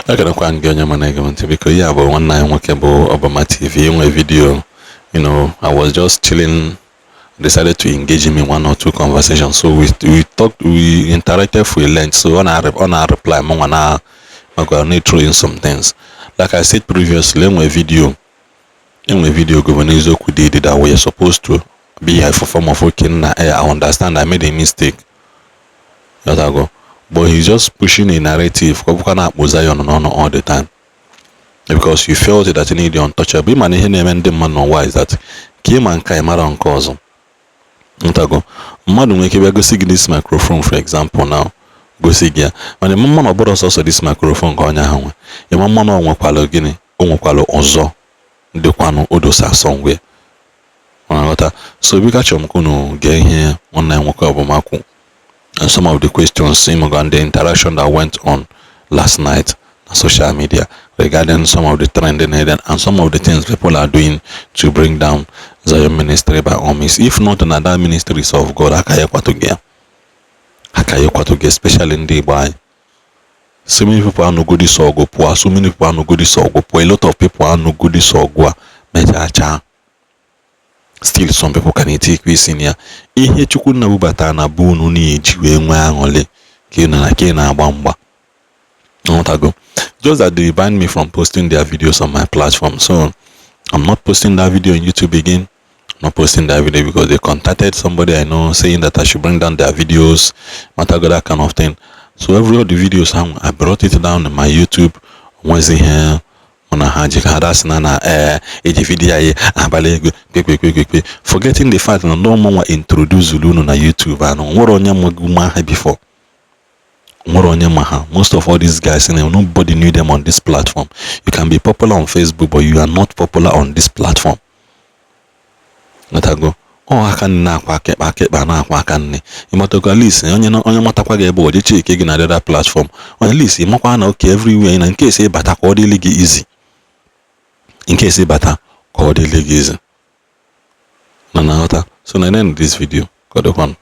Ekenekwa m gị onye ma na-ege m ntị. Biko, ihe a bụ nwanne anyị nwoke bụ Obama TV enwe video. I was just chilling, decided to engage him in one or two conversations. So we talked, we interacted for a length. So on our reply mụ na maka na throw in some things. Like I said previously, enwe video Governor Eziokwu did that we are supposed to be here for form of, okay na, I understand I made a mistake. Go, but he's just pushing a narrative ka ọ bụkwa na-akpụ Zion n'ọnụ all the time because you felt that you need the untouchable. Ịma na ihe na-eme ndị mmadụ n'ụwa is that ka ịma nke a, ịmara nke ọzọ. Ntago mmadụ nwere ike bịa gosi gị this microphone, for example now, gosi gị ya, mana ịma mma na ọ bụrụ sọsọ this microphone ka onye ahụ nwe. Ịma mma na ọ nwekwalụ gịnị, o nwekwalụ ọzọ dịkwanụ odosa somewhere. Ọ na-aghọta? So biko, achọrọ m ka unu gee ihe nwanne ya nwoke Obama kwu and some of the questions him and the interaction that went on last night on social media regarding some of the trending and some of the things people are doing to bring down Zion Ministry by all means. If not, na that ministry is of God. Aka ya kwatụ gị ya, aka ya kwatụ gị, especially ndị Igbo anyị. So many people anụgo this ọgụ pụọ. So many people anụgo this ọgụ pụọ. A lot of people anụgo this ọgụ a mechaa. Still some people ka na-etikwa isi na ya. Ihe Chukwu nna bubatara na be unu na-eji wee nwee aṅụrị ka ị na ka ị na-agba mgba. Nghọtago? Just that they banned me from posting their videos on my platform, so I'm not posting that video on YouTube again. I'm not posting that video because they contacted somebody I know saying that I should bring down their videos, matago, that kind of thing. So every of the videos I brought it down in my YouTube. Nwezi ihe mụ na ha ji ka ha dasị na ee eji video anyị abalị ego kpekpekpekpe, forgetting the fact na ndị ụmụnwa introduce unu na YouTube anụ nwere onye ma ha before, nwere onye ma ha. Most of all these guys, nobody knew them on this platform. You can be popular on Facebook, but you are not popular on this platform. Nghọtago? Ọ aka nne na-akwa akịkpa, akịkpa na-akwa aka nne. Ịmatago? At least onye matakwa gị ebe o je check gị na other platform, onye at least ịmakwa na okay, everywhere na nke esi ịbata ka ọ dịrị gị easy, in case ịbata ka ọ dịrị gị easy na na nghọta. So na end this video ka ọ dịkwanụ.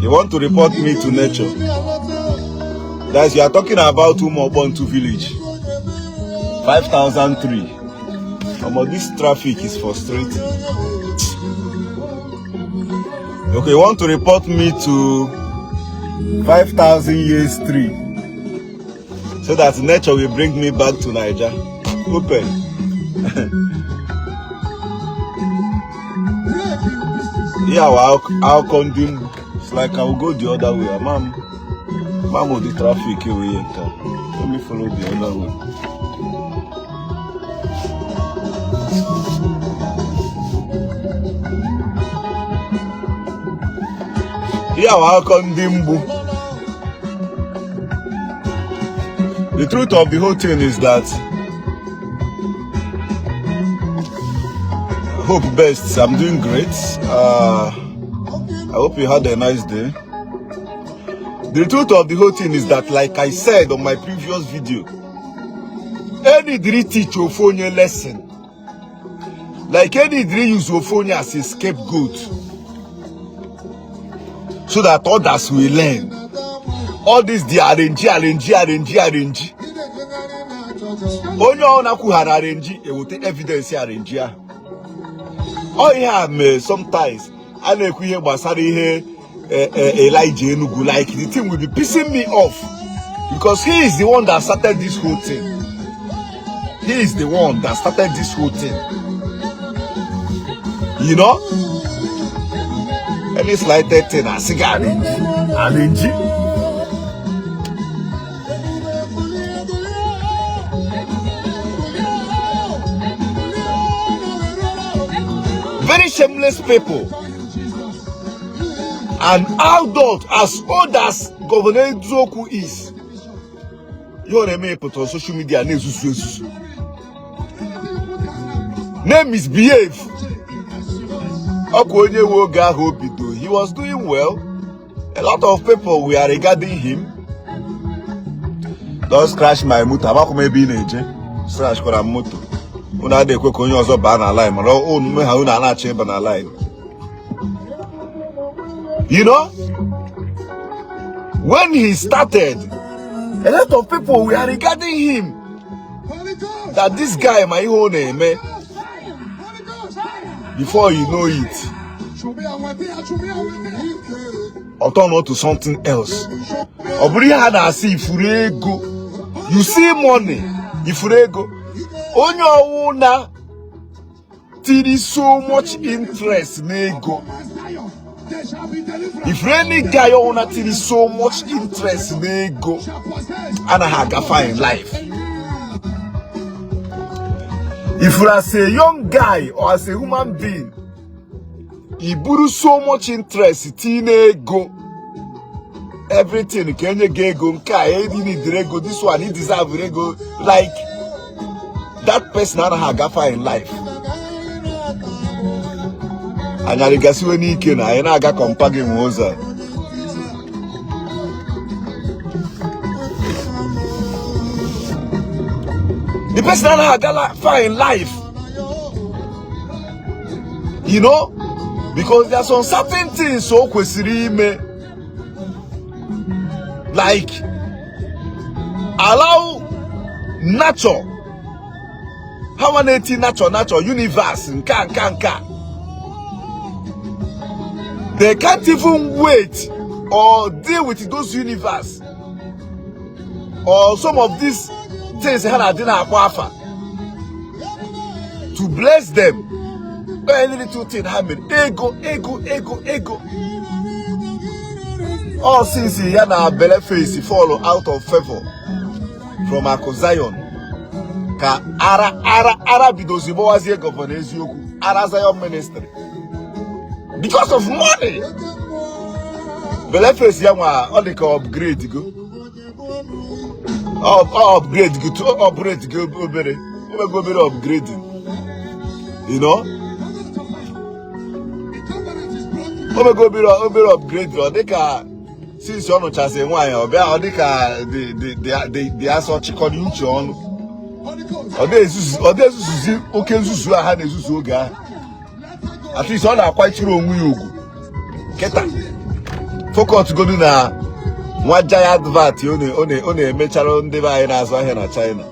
You want to report me to nature. That's you are talking about Umobontu village. 5003. Omo, this traffic is frustrating. Okay, you want to report me to 5,000 years tree so that nature will bring me back to Niger. Open. Yeah, well, I'll condemn. It's like I will go the other way. Mom, mom, with the traffic here. Let me follow the other way. Yeah, well, I'll condemn. The truth of the whole thing is that hope best. I'm doing great. I hope you had a nice day. The truth of the whole thing is that, like I said on my previous video, any did teach ofu onye lesson. Like any did use ofu onye as a scapegoat so that others will learn. All this the arrange, arrange, arrange, arrange. Onye ọ na-akwughara arrange eweta evidence arrange ahụ. Ọ ihe a mee sometimes a na-ekwu ihe gbasara ihe Elijah Enugu, like the thing will be pissing me off because he is the one that started this whole thing. He is the one that started this whole thing. You know? Any slighted thing, I see arrange. Arrange. Very shameless people. An adult as old as Governor Eziokwu is. Ihe ọ na-eme pụta on social media na-ezuzu ezuzu. Na misbehave. Ọkwa onye nwe oge ahụ o bido, he was doing well. A lot of people were regarding him. Don't scratch my motor. Amakwa m ebe ị na-eje. Scratch kwara m moto. Unu adịghị ekwe ka onye ọzọ baa na line, mana unu ha unu a na-achọ ịba na line. You know? When he started, a lot of people were regarding him that this guy ma ihe ọ na-eme. Before you know it, ọ turn to something else. Ọ bụrụ ihe a na-asị ifuru ego, you see money, ifuru ego. Onye ọwụ na tiri so much interest n'ego, if any guy ọwụ na tiri so much interest n'ego, anaghị aga fine life. If you as a young guy or as a human being, i buru so much interest tinye n'ego, everything ka enye gị ego, nke a edi need ego, this one he deserve ego, like that person anaghị aga far in life. Anyị arịgasiwe n'ike na anyị na-aga kọmpa gị nwe ụzọ. The person anaghị aga far in life, because there are some certain things o kwesịrị ime, like allow nature, ha nwa na-eti nature, nature, universe, nke a nke a nke a. They can't even wait or deal with those universe or some of these things ha na-adị na-akpọ afa to bless them. Any little thing ha mere, ego, ego, ego, ego. All since ya na belle face fall out of favor from Akụ Zion ka ara ara ara bidozi gbawazie Governor Eziokwu ara Zion Ministry because of money. Belle face ya nwa ọ dị ka upgrade go, ọ upgrade go to upgrade go obere omego obere upgrading, omego obere obere upgrade. Ọ dị ka since ọ nụchasị nwaanyị, ọ bịa ọ dị ka dị asọ chịkọrọ uche ọnụ. Ọ dị ezuzuzi oke nzuzu a ha na-ezuzu oge ahụ. At least ọ na-akwanyere onwe ya ugwu kịta. Focus godu na nwa giant vat ọ na-emechara ndị be anyị na-azụ ahịa na China.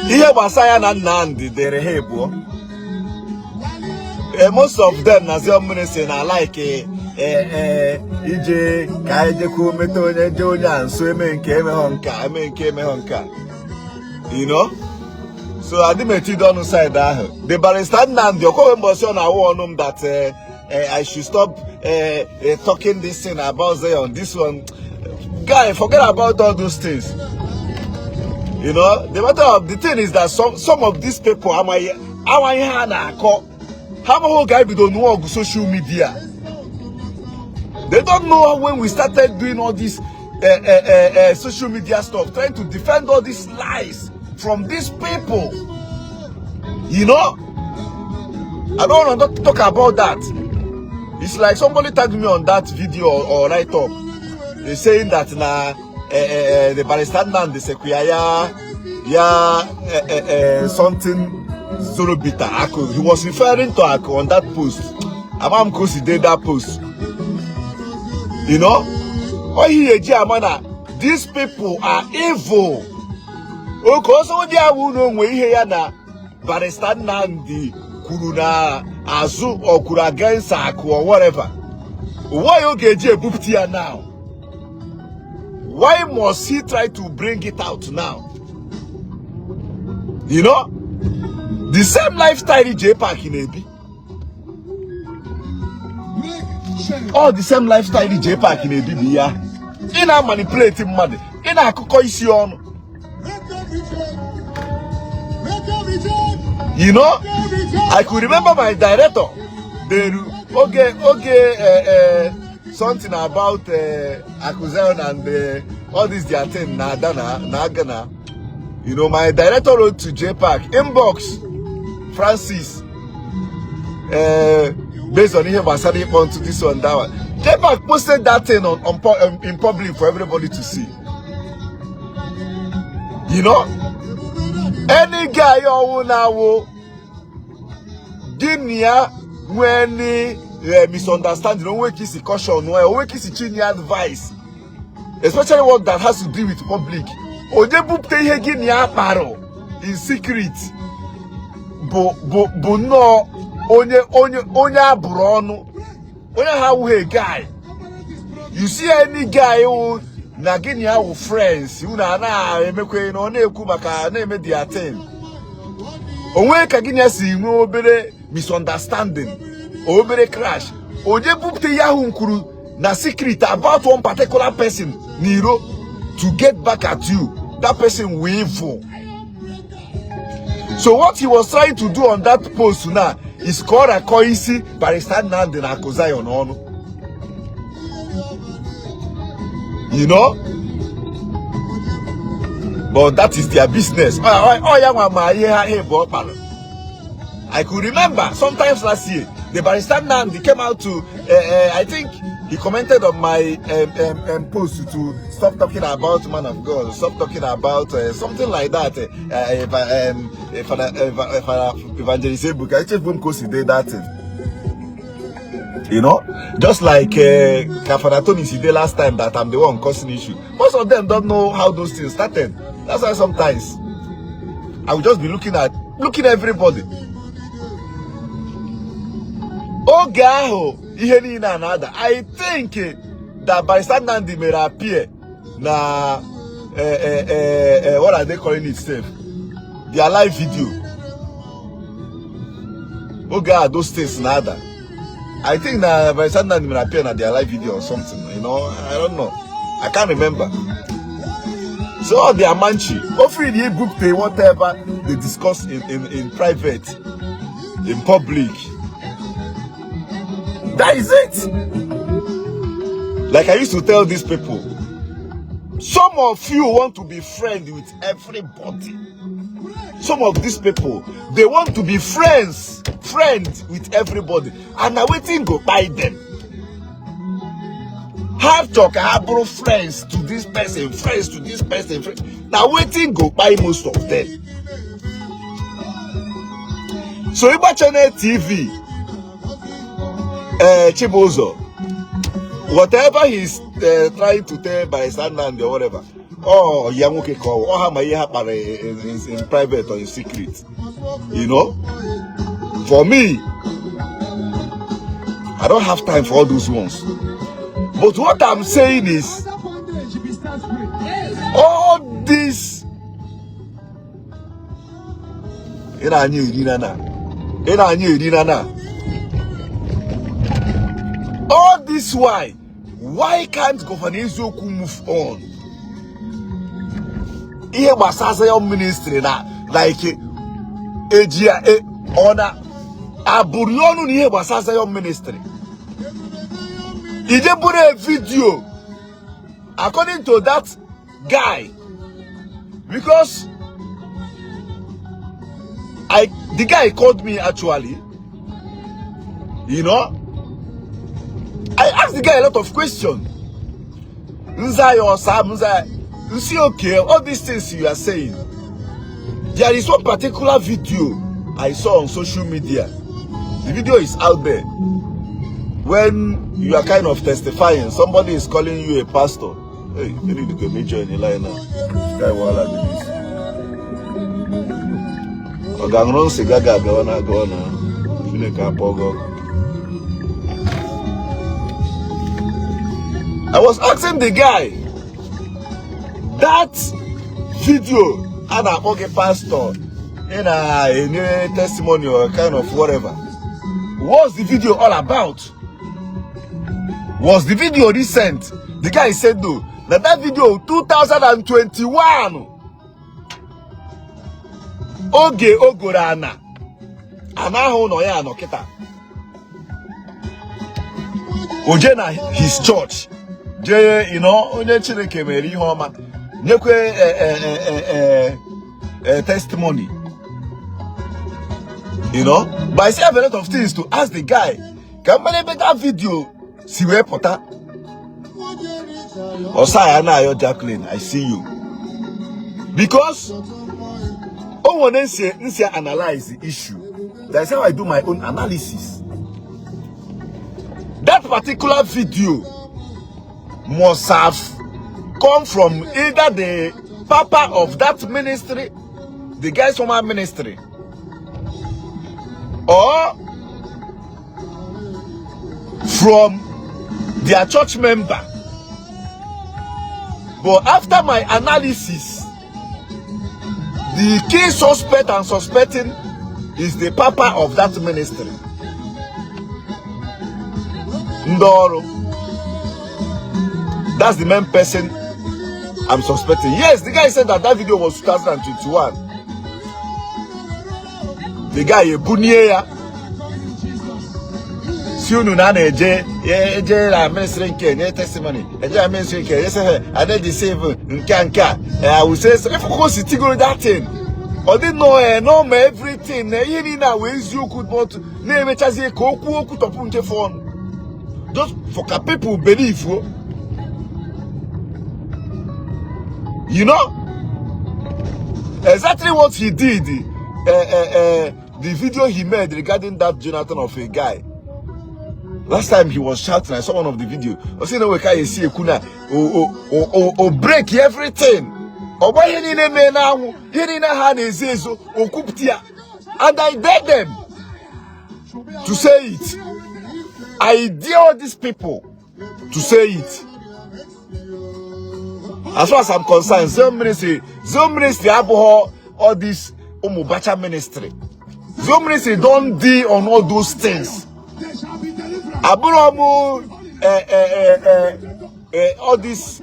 Ihe gbasara ya na Nnamdi dịrị ha abụọ. Most of them na Zion Ministry na like ije ka anyị jekwuo meta onye je onye a nso, eme nke emeghọ nka, eme nke emeghọ nka. So adị m etido ọnụ side ahụ. The barrister Nnamdi okwewe mbọsị ọ na-awụ ọnụ m that I should stop talking this thing about Zion, this one. Guy, forget about all those things. The matter of the thing is that some of these people amaghị amaghị ha na-akọ. Ha amaghị oge anyị bido nụọ ọgụ social media. They don't know when we started doing all this social media stuff, trying to defend all these lies from these people. I don't want to talk about that. It's like somebody tagged me on that video or write up. They saying that na the barrister Nnamdi sekwa ya ya something zoro bitter Aku. He was referring to Aku on that post. Ama m ka o si dee that post. Ọ ihe eji ama na these people are evil. Oke ọsọ dị awụ na onwe ihe ya na barrister Nnamdi kwuru na azụ ọ kwuru against Aku or whatever. Why ọ ga-eji ebupụta ya now? Why must he try to bring it out now? The same lifestyle J Park na-ebi. All the same lifestyle J Park na-ebi bụ ya. Ị na-manipulate mmadụ, ị na-akụkọ isi ọnụ. I could remember my director, Deru, oge oge something about Aku Zion and all this their thing na ada na na Ghana. My director wrote to J Park inbox Francis based on ihe gbasara ịkpọ ntu, this one, that one. J Park posted that thing on in public for everybody to see. Any guy ọwụ na-awụ gịnị ya nwee ni Misunderstanding, onwe ka isi caution, onwe ka isi chinye advice, especially one that has to do with public, onye bupụta ihe gị na ya kparụ in secret bụ nnọọ onye abụrụ ọnụ, onye ha awụghị guy. You see, any guy wụ na gị na ya wụ friends, unu a na-emekwe na ọ na-ekwu maka na-eme their thing, onwe ka gị na ya si nwee obere misunderstanding, obere crash, onye bupụta ihe ahụ kwuru na secret about one particular person n'iro to get back at you, that person will evil. So what he was trying to do on that post now is ka ọ rakọ isi Barrister Nnamdi na Akụ Zion ọnụ. But that is their business. Ọ ya nwa ma ihe ha bụ ọ kpara. I could remember sometimes last year, the Barrister Nnamdi came out to, I think he commented on my post to stop talking about man of God, stop talking about something like that. Father Evangelist Ebuka, I just won't did that thing. Just like Father Tony did last time that I'm the one causing issue. Most of them don't know how those things started. That's why sometimes I will just be looking at everybody. Oge ahụ ihe niile a na-ada, I think that Barrister Nnamdi mere appear na what are they calling it sef, their live video. Oge a those things na-ada, I think na Barrister Nnamdi mere appear na their live video or something. I don't know, I can't remember. So all their manchi hopefully they ebupute whatever they discuss in private, in public. That is it. Like I used to tell these people, some of you want to be friends with everybody. Some of these people, they want to be friends with everybody. And now wetin go buy them. Have talk, have bro friends to this person, friends to this person. Friend. Now wetin go buy most of them. So Igba Channel TV, Chibuzo, whatever he's trying to tell Barrister Nnamdi or whatever, oh, ya nwoke ka ọ ha ma ihe ha kpara in private or in secret. For me, I don't have time for all those ones. But what I'm saying is, all this ị na-anya erina na ị na-anya erina na all this, why can't Governor Eziokwu move on? Ihe gbasara Zion Ministry na like eji ya ọ na abụrụ ọnụ na ihe gbasara Zion Ministry ije bụrụ a video according to that guy, because I the guy called me actually. I asked the guy a lot of questions. Nza ya ọsa nza nsi, okay, all these things you are saying, there is one particular video I saw on social media. The video is out there when you are kind of testifying, somebody is calling you a pastor. Hey, you need to go major in the line now. Guy, wahala be this. Ọ ga-aṅụrụ sịga ga-agawa na agawa na Chineke akpọ gị ọkụ. I was asking the guy that video a na-akpọ gị pastor, ị na-enye testimony or kind of whatever, what's the video all about? Was the video recent? The guy said no, na that video 2021, oge o goro ana ana ahụ nọ ya anọ kịta, o jee na his church jee onye Chineke mere ihe ọma nyekwe testimony. But I still have a lot of things to ask the guy ka m mara ebe that video si wee pụta. Ọsa ya na-ayọ Jacqueline, I see you, because o nwere nsi analyze the issue. That's how I do my own analysis. particular video must have come from either the papa of that ministry, the guy's former ministry, or from their church member. But after my analysis, the key suspect and suspecting is the papa of that ministry. Ndị ọrụ. That's the main person I'm suspecting. Yes, the guy said that that video was 2021. The guy ebunie ya si unu na a na-eje eje na ministry nke nye testimony eje na ministry nke nye sị ha a na-edeceive nke a nke a. I will say if o si tigoro that thing ọ dị nnọọ nọ ma everything na ihe niile a wee eziokwu, but na-emechazie ka okwu okwu tọpụ nke fọ ọnụ just for ka people believe o. You know exactly what he did, the video he made regarding that Jonathan of a guy. Last time he was shouting, I saw one of the video. O sị na we ka esi ekwu na o break everything. Ọ gba ihe niile mee n'anwụ, ihe niile ha na-ezo ezo, o kwupụta ya. And I dare them to say it. I dare all these people to say it. As far as I'm concerned, Zion Ministry, Zion Ministry abụghị all this ụmụ bacha ministry. Zion Ministry don dey on all those things. Abụrụ m all these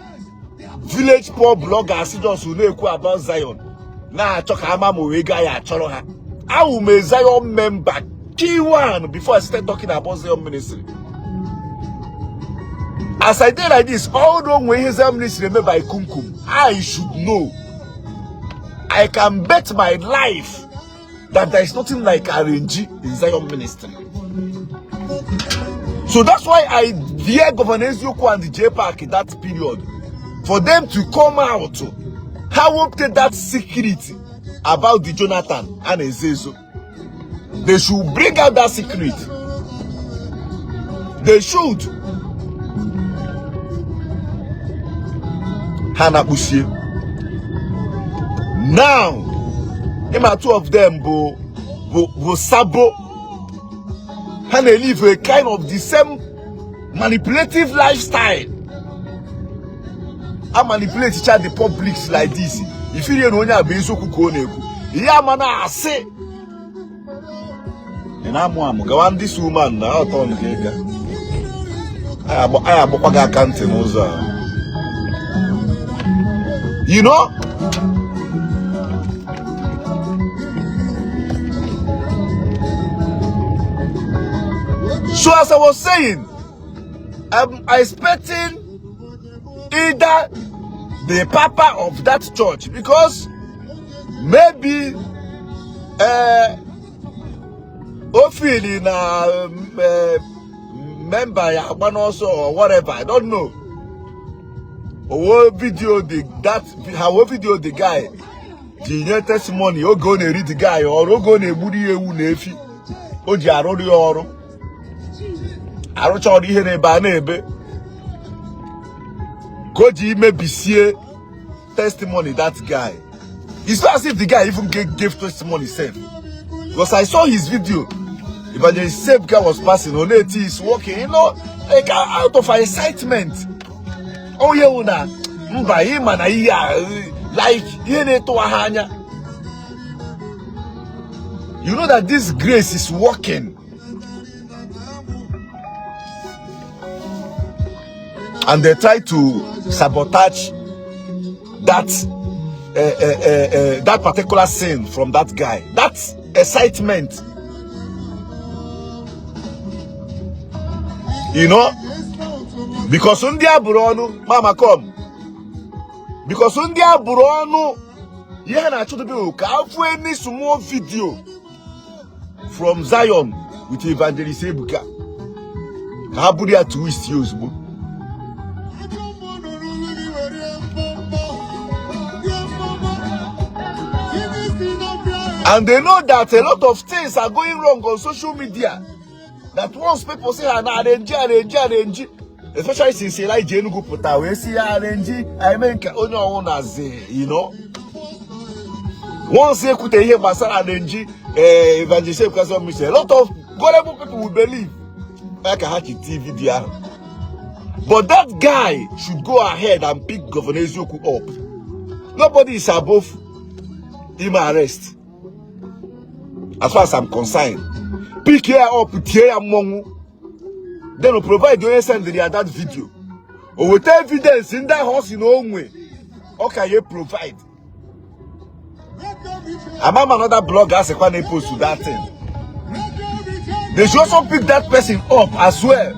village poor bloggers just na-ekwu about Zion na-achọ ka ama ma wee gaa ya achọrọ ha. Awụ m a Zion member key one before I started talking about Zion Ministry. As I did like this, although when ihe Zion Ministry eme by kumkum, I should know. I can bet my life that there is nothing like RNG in Zion Ministry. So that's why I dare Governor Eziokwu and the J-Park in that period for them to come out. How obtain that secret about the Jonathan and Ezezo? They should bring out that secret. They should. Ha na-akpụsie. Now, ịma two of them bụ bụ bụ sabo. Ha na-elive a kind of the same manipulative lifestyle. A manipulate cha the public like this. Ifirie na onye a bụ eziokwu ka ọ na-ekwu. Ihe ama na-asị. Ị na-amụ amụ gawa ndị si woman na ọtọ nke ịga. Anyị agbakwa gị aka ntị n'ụzọ a. You know? So as I was saying, I'm expecting either the papa of that church, because maybe o feel na member ya agba n'ọsọ or whatever, I don't know. Owo video the that ha video the guy ji nye testimony oge ọ na-eri the guy ọrụ, oge ọ na-egburu ya ewu na efi o ji arụrụ ya ọrụ, arụcha ọrụ ihe na-ebe a na-ebe ka o ji mebisie testimony that guy. It's not as if the guy even gave testimony sef, because I saw his video. Evangelist Ebuka was passing, Oneti is walking, you know, like out of excitement. Oh yeah, una mba ịma na ihe a like ihe na-etụwa ha anya. You know that this grace is working. And they try to sabotage that particular sin from that guy. That excitement. You know? Because ndị a bụrụ ọnụ, mama come. Because ndị a bụrụ ọnụ, ihe ha na-achọdobe ka afụ any small video from Zion with Evangelist Ebuka. Ka ha buru ya twist ya ozugbo. And they know that a lot of things are going wrong on social media. That once people say ha na arrange, arrange, arrange, especially since Elijah Enugu pụta wee sị ya arrange eme nke onye ọwụ na-zi, once ekwute ihe gbasara arrange evangelist Ebuka Zion, a lot of gullible people will believe ya ka ha ji tii video ahụ. But that guy should go ahead and pick Governor Eziokwu up. Nobody is above ime arrest as far as I'm concerned. Pick ya up, tie ya mmọnwụ, then provide onye sendịrị ya that video, o weta evidence ndị ahụ ọ sị na o nwe, ọ ka ya provide. Ama m another blogger asịkwa na post that thing. They should also pick that person up as well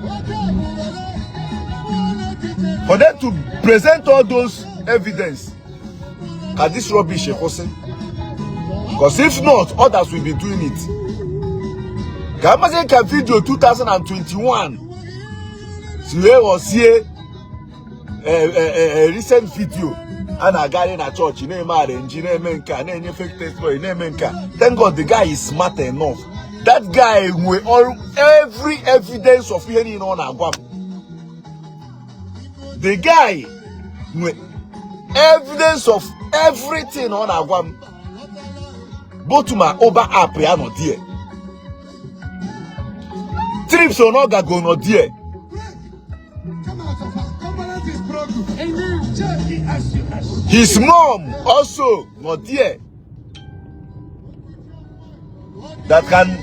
for them to present all those evidence ka this rubbish kwụsị, because if not, others will be doing it. Ka amazi ka video 2021 si wee ghọzie recent video a na-agagharị na chọọchị na-eme arrange, na-eme nke a, na-enye fake testimony, na-eme nke a. Thank God the guy is smart enough. That guy nwe all every evidence of ihe niile ọ na-agwa m. The guy nwe evidence of everything ọ na-agwa m, both ma Uber app ya nọ there, trips ọ gago nọ there. His mom also nọ there that can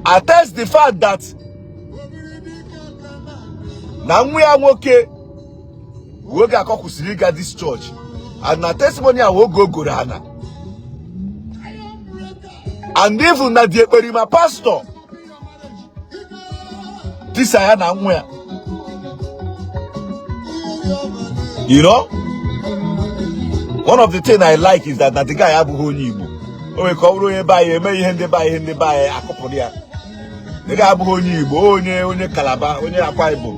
attest the fact that na nwa ya nwoke nwoke akọ kwụsịrị ịga this church, and na testimony a oge o goro ana, and even na the ekperima pastor tisa ya na nwa ya. One of the things I like is that na the guy abụghị onye Igbo. O nwere ka ọ bụrụ onye be anyị eme ihe ndị be anyị, ihe ndị be anyị akụpụrụ ya. The guy abụghị onye Igbo, onye Calabar, onye Akwa Ibom,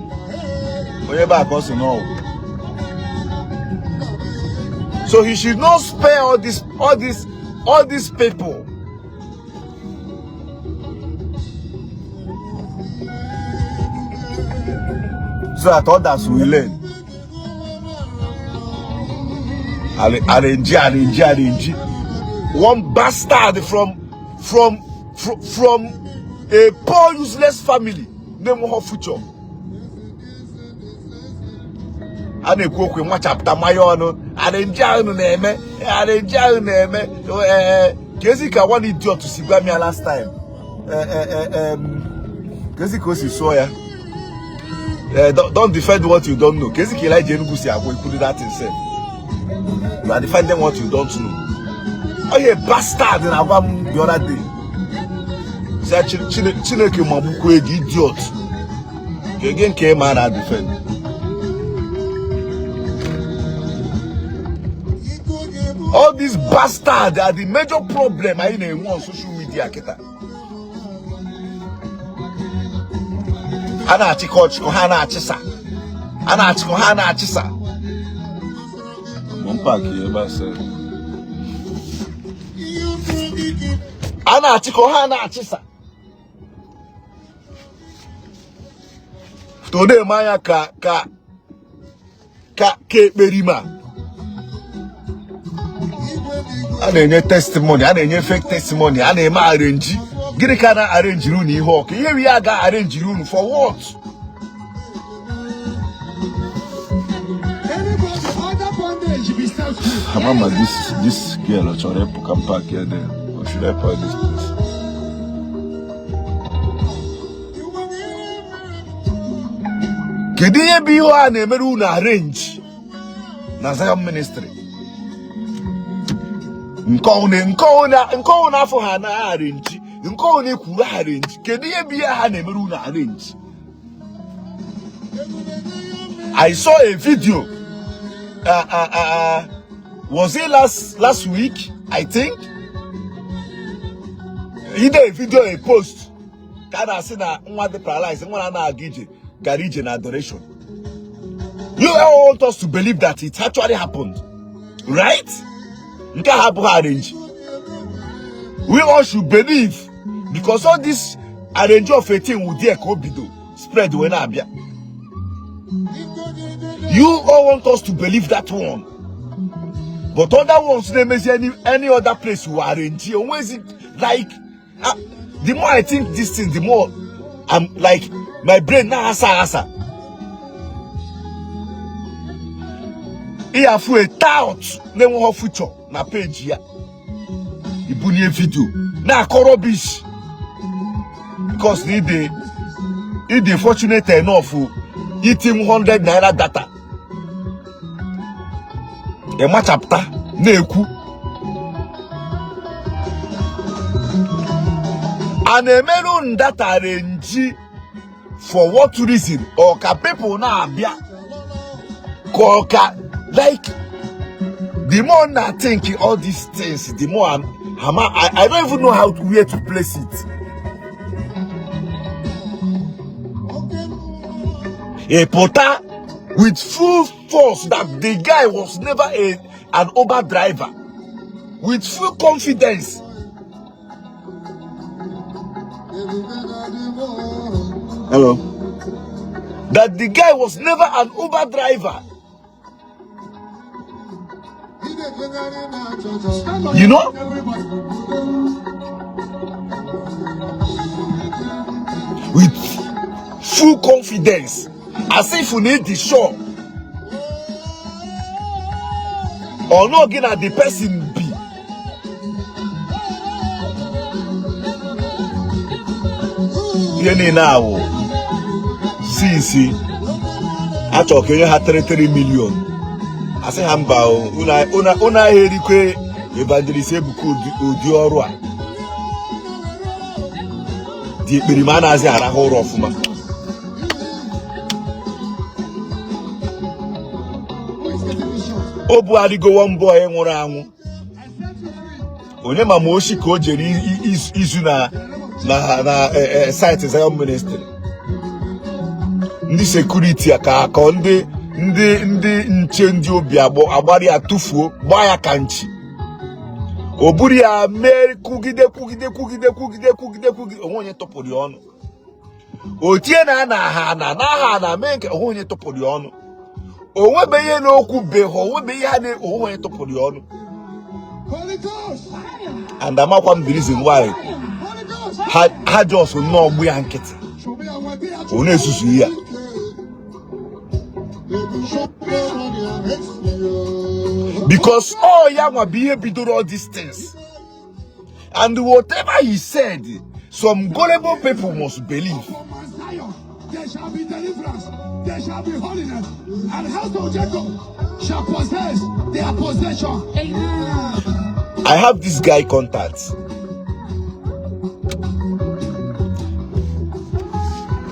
onye be aka ọ sị n'ọwụ. So he should not spare all these people. So that others will learn. Arrange, arrange, arrange. One bastard from a poor useless family na-enweghị future. A na-ekwu okwu nwachapụta mmanya ọnụ arrange ahụ na-eme, arrange ahụ na-eme. Ee, ka ezi ka one idiot si gwa m ya last time, ka ezi ka o si sụọ ya, don't defend what you don't know. Ka ezi ka Elijah Enugu si agwa ekwuru that thing sef, you are defending what you don't know. Onye bastard na-agwa m the other day si Chineke magbukwa ego idiot ka ege nke ma na defend. All these bastards are the major problem anyị na-enwe on social media kịta. A na-achịkọ ọchịkọ ha na-achịsa, a na-achịkọ ha na-achịsa. Ebe a sị a na-achịkọ ha na-achịsa to na-eme anya ka ka ka ka ekperima a na-enye testimony, a na-enye fake testimony, a na-eme arrange. Gịnị ka a na-arrangeri unu ihe ọkụ ihe ya ga arrangeri unu for what? Mama, this girl chọrọ ịpụ ka m park ya there, or should I park this place? Kedu ihe bụ ihe a na-emere unu arrange na Zion Ministry? Nke ọwụ n'afọ ha na arrange, nke ọwụ na-ekwuru arrange, kedu ihe bụ ihe ha na-emere unu arrange? I saw a video. Was it last week? I think. Either a video or a post. Ka a na-asị na nwa dị paralyzed, nwa na-aga ije, gara ije na adoration. You all want us to believe that it actually happened, right? Nke a abụghị arrange. We all should believe because all this Arrange of 18 wụ there ka o bido spread wee na-abịa. You all want us to believe that one, but other ones na-emezi any other place wụ arrange onwezi. Like, the more I think this thing, the more I'm like, my brain na-asa asa. Ị afụ a tout na-enweghị future na page ya, ibunye video na-akọ rubbish because na ị dị fortunate enough iti 100 naira data, ịmachapụta na-ekwu a na-emerụ data arrange for what reason? Or ka people na-abịa ka ọ ka, like, the more na think all these things, the more I don't even know how to, where to place it. Ị pụta with full force that the guy was never an Uber driver, with full confidence. Hello. That the guy was never an Uber driver. You know? With full confidence. As if you need the sure. Or no gị na the person bi. Ihe niile awụ since achọ ka enye ha 33 million, asị ha mba o, unu ahịa erikwe Evangelist Ebuka ụdị ọrụ a dị ekperima a na-azị arahụ ụra ọfụma. O bugharịgo one boy nwụrụ anwụ, onye ma ma oshi ka o jere izu na site Zion Ministry. Ndị security ka akọ ndị nche ndị obi agbara ya tụfuo, gbaa ya ka nchi. O buru ya mee kwugide kwugide kwugide kwugide kwugide kwugide, onwe onye tụpụrụ ya ọnụ. O tie na na ha na na ha na mee nke, onwe onye tụpụrụ ya ọnụ. O nwebe ihe n'okwu beghị, onwebe ihe ha na onwe onye tụpụrụ ya ọnụ. And amakwa m the reason why ha just nnọọ gbu ya nkịtị, ọ na-esusu ya. Because all ya nwa bụ ihe bidoro all these things, and whatever he said, some gullible people must believe. There shall be deliverance, there shall be holiness, and house of Jacob shall possess their possession. Amen. I have this guy contact.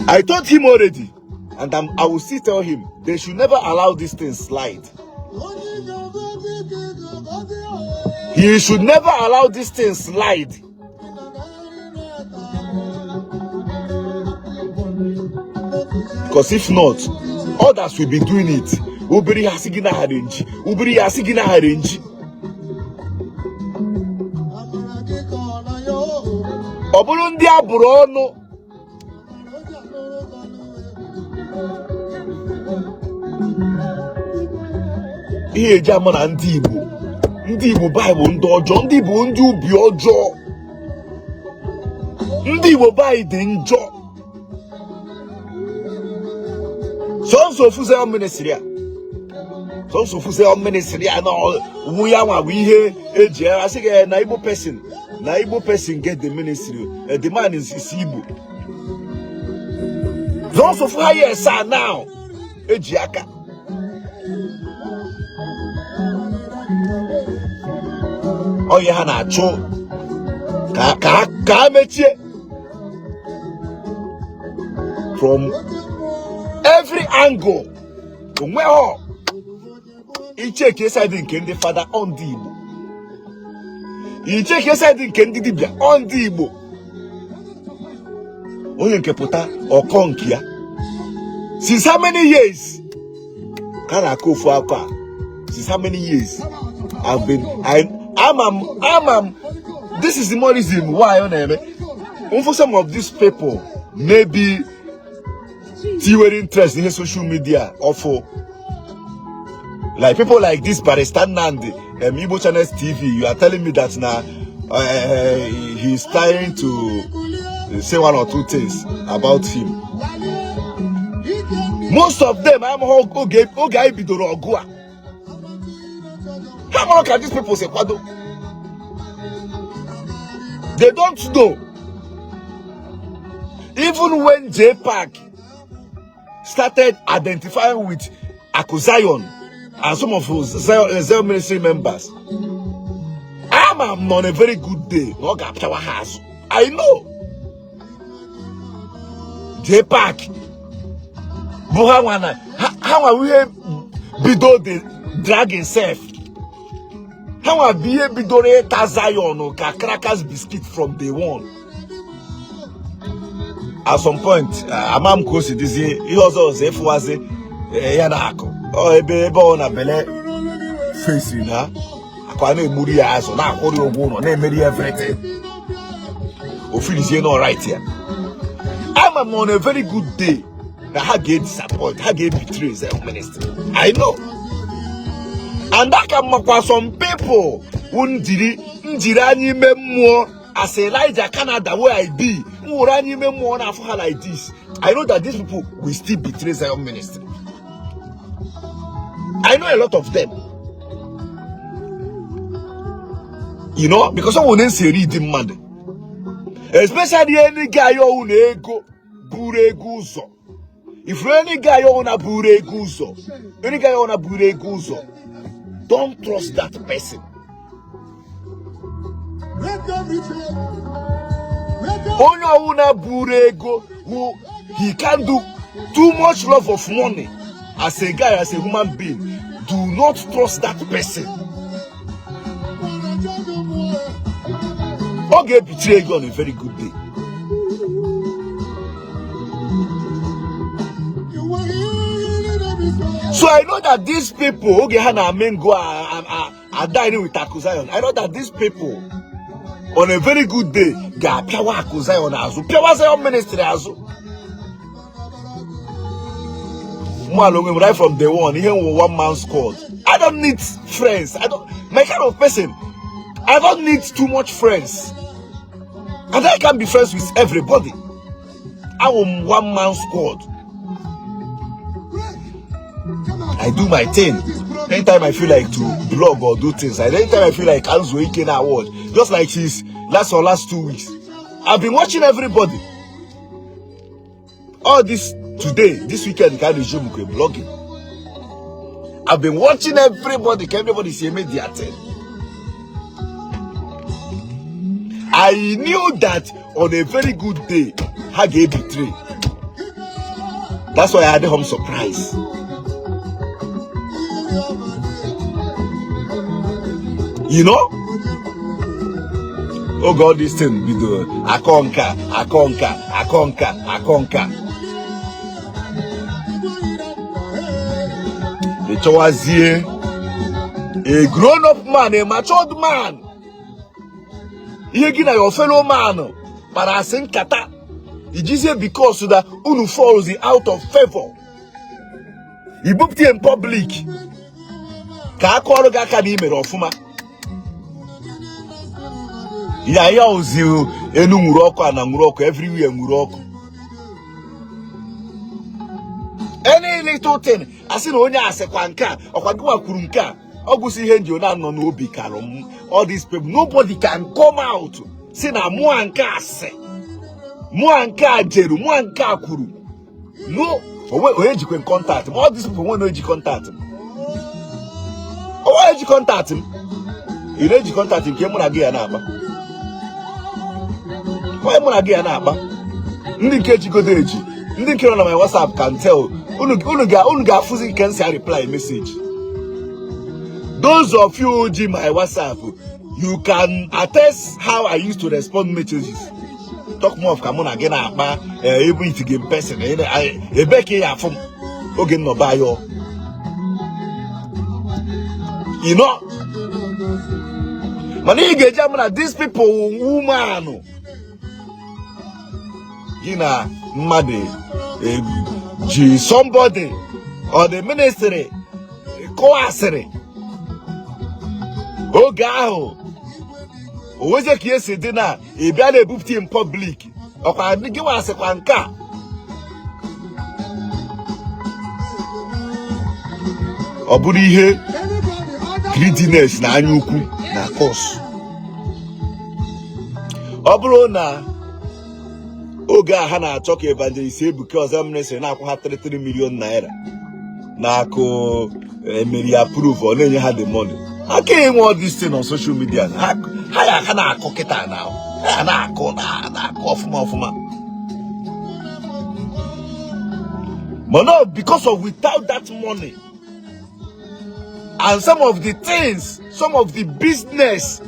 I told him already, and I will still tell him, they should never allow this thing slide. He should never allow this thing slide. Because if not, others will be doing it. Obere ihe asị gị na arrange. Obere ihe asị gị na arrange. Ọ bụrụ ndị a bụrụ ọnụ, ihe eji ama na ndị Igbo, ndị Igbo Baịbụl, ndị ọjọọ, ndị Igbo, ndị ubi ọjọọ, ndị Igbo baị dị njọ. Sọnsọ ofu Zion Ministry a, sọnsọ ofu Zion Ministry a na wu ya nwa bụ ihe eji asị gị na Igbo person, na Igbo person get the ministry. The man is Igbo. Sọnsọ ofu ha yes a now eji aka onye ha na-achụ ka ha mechie from every angle. Onweghọ icheke side nke ndị fada, ọ ndị Igbo. Icheke side nke ndị dibịa, ọ ndị Igbo. Onye nke pụta ọkọ nke ya, since how many years ka a na-akọ ofu akọ a? Since how many years I've been I ama m this is the more reason why ọ na-eme. For some of these people, maybe tiwere interest in social media or for like people like this Barrister Nnandi, Igbo Channels TV, you are telling me that now he's trying to say one or two things about him. Most of them, I'm oge oge anyị bidoro ọgụ a, ha mara ka these people si kwado. They don't know. Even when J Park started identifying with Aku Zion and some of his Zion ministry members, ama m on a very good day na ọ ga-apịawa ha azụ. I know. J Park bụ ha nwa na ha nwa ihe bido the dragging sef. Ha nwa bụ ihe bidoro ịta Zion ka crackers biscuit from day one. At some point, ama m ka o si dịzie ihe ọzọ ọzọ ịfụwazi ya na akụ ọ ebe ọ na bele fesiri na akụ a na-egburu ya azụ, na-akwụrụ ya ụgwọ ụlọ, na-emeri ya everything, o filizie na alright ya. Ama m on a very good day na ha ga-edisappoint, ha ga-ebetray Zion ministry. I know. And aka makwa some people wụ njiri anya ime mmụọ as Elijah Canada where I be, m were anya ime mmụọ na-afụ ha like this. I know that these people will still betray Zion ministry. I know a lot of them, because ọ nwere nsi eri dị mmadụ, especially any guy ọwụ na ego buru ego ụzọ. If any guy ọwụ na buru ego ụzọ, any guy ọwụ na buru ego ụzọ, don't trust that person. Onye ọwụ na buru ego who he can do too much love of money as a guy, as a human being, do not trust that person. Ọ ga-ebitiri ego on a very good day. So I know that these people, oge ha na-ame ngo are dining with Aku Zion. I know that these people on a very good day ga-apịawa Aku Zion azụ, pịawa Zion ministry azụ. Mụ ala onwe m right from day one, ihe nwe one man squad. I don't need friends. I don't, my kind of person, I don't need too much friends. And I can't be friends with everybody. I am one man squad. I do my thing. Anytime I feel like to blog or do things, anytime I feel like Anzo Ike na watch, just like since last or last 2 weeks, I've been watching everybody. All this today, this weekend, can resume blogging. I've been watching everybody. Everybody see me their thing. I knew that on a very good day, ha ga-ebetray. That's why I had home surprise. You know? Oh God, this thing bido akọ nka, akọ nka, akọ nka, akọ nka. Ị chọwazie a grown up man, a matured man. Ihe gị na your fellow man kpara asị nkata, ijizie because that unu falls out of favor, ibupụta in public ka aka ọrụ gị aka na i mere ọfụma. Ya ya ozi enu nwuru ọkụ, ana nwuru ọkụ, everywhere nwuru ọkụ. Any little thing asị na onye asịkwa nke a, ọkwa gịwa kwuru nke a, ọ gwụsị ihe nji onye anọ n'obi karụ m. All these people, nobody can come out si na mụa nke a sị, mụa nke a jeru, mụa nke a kwuru. No, onye jikwe contact m. All these people nwe na-eji contact m, onwe eji contact m. Ị na-eji contact nke mụ na gị ya na-akpa, onye mụ na gị ya na-akpa. Ndị nke jigodo eji, ndị nke nọ na my WhatsApp can tell. Unu ga-afụzi nke nsi reply message. Those of you ji my WhatsApp, you can attest how I used to respond messages. Talk more of ka mụ na gị na-akpa ebe it gị in person, ebe ka ị ya afụ m oge nnọba ya. You know? Mana ị ga-eji ama na these people woman Gị na mmadụ ji somebody or the ministry kụọ asịrị oge ahụ, o nwezie ka ihe si dị na ị bịa na-ebupụta in public, ọkwa gị nwa asịkwa nke a. Ọ bụrụ ihe greediness na anya ukwu na cause. Ọ bụrụ na oge a ha na-achọ ka Evangelist Ebuka or Zion Ministry na-akwụ ha 33 million naira na akụ emeri approve, ọ na-enye ha the money, aka enwe all this thing on social media, ha ya aka na-akụ kịta na ha na-akụ na-akụ ọfụma ọfụma. Mana because of without that money and some of the things, some of the business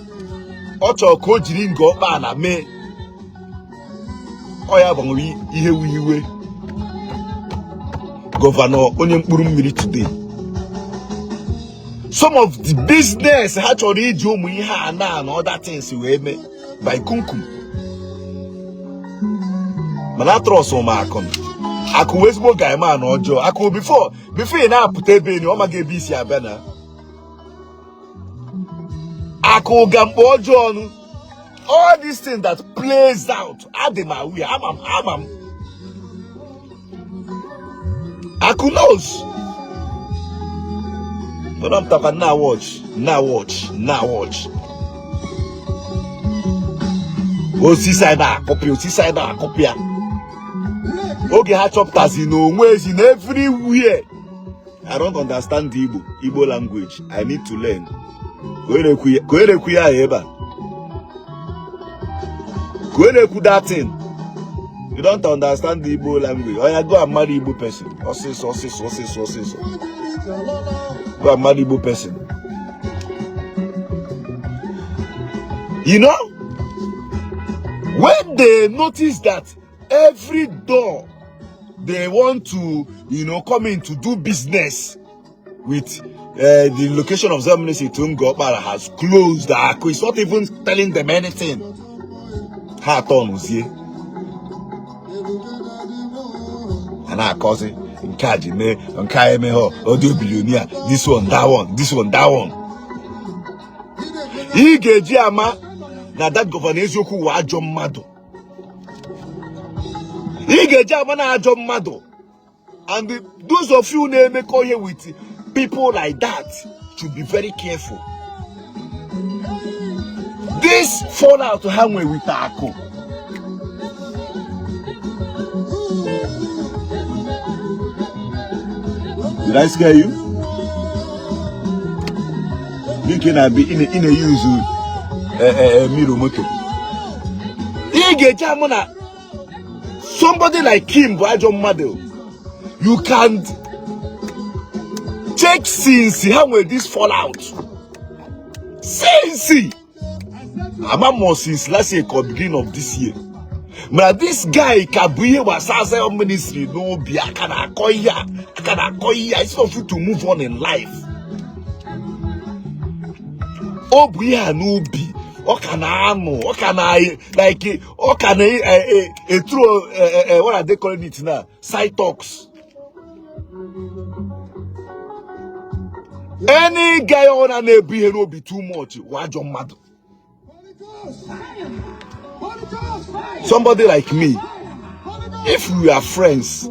ọ chọrọ ka o jiri Ngor Okpala mee, ọ ya gbanwere ihe wu iwe governor onye mkpụrụ mmiri today. Some of the business ha chọrọ iji ụmụ ihe a na na other things wee mee by kumkum. Mana atrust m akụ akụ wee ezigbo guy man ọjọọ akụ before ị na-apụta ebe enyi ọ maghị ebe isi abịa na akụ ga mkpa ọjọọ ọnụ. All these things that plays out, adị m aware, ama m, ama m. Akụ knows. Mana m takwa na watch, na watch, na watch. Osisi anyị na-akụpịa, osisi anyị na-akụpịa. Oge ha chọpụtazi na onwe ezi na everywhere. I don't understand the Igbo language. I need to learn. Ka onye na-ekwu ya ebe a. Ka onye na-ekwu that thing. You don't understand the Igbo language. Oya, go and marry Igbo person. Ọsịsọ, ọsịsọ, ọsịsọ, ọsịsọ. Go and marry Igbo person. You know, when they notice that every door they want to come in to do business with the location of Zion Ministry to Ngor Okpala has closed. Akụ is not even telling them anything. Ha atọnụzie a na-akọzi nke a ji mee nke a emeghe audio billionaire, this one, that one, this one, that one. Ị ga-eji ama na that governor eziokwu wụ ajọ mmadụ. Ị ga-eji ama na ajọ mmadụ. And those of you na-emekọ ihe with people like that should be very careful. This fallout ha nwe with akụ, did I scare you? Nke na-abịa ị na-eyuzu mirror moto, ị ga-eji ama na somebody like him bụ ajọ mmadụ. You can check since ha nwere this fallout, since ama m since last year ka beginning of this year, mana this guy ka bụ ihe gbasara Zion Ministry n'obi aka na-akọ ihe a, aka na-akọ ihe a instead of you to move on in life. Ọ bụ ihe a n'obi ọ ka na-anụ, ọ ka na like ọ ka na-eturo, what are they calling it now, side talks. Any guy ọ na na-ebu ihe n'obi too much wụ ajọ mmadụ. Somebody like me, if we are friends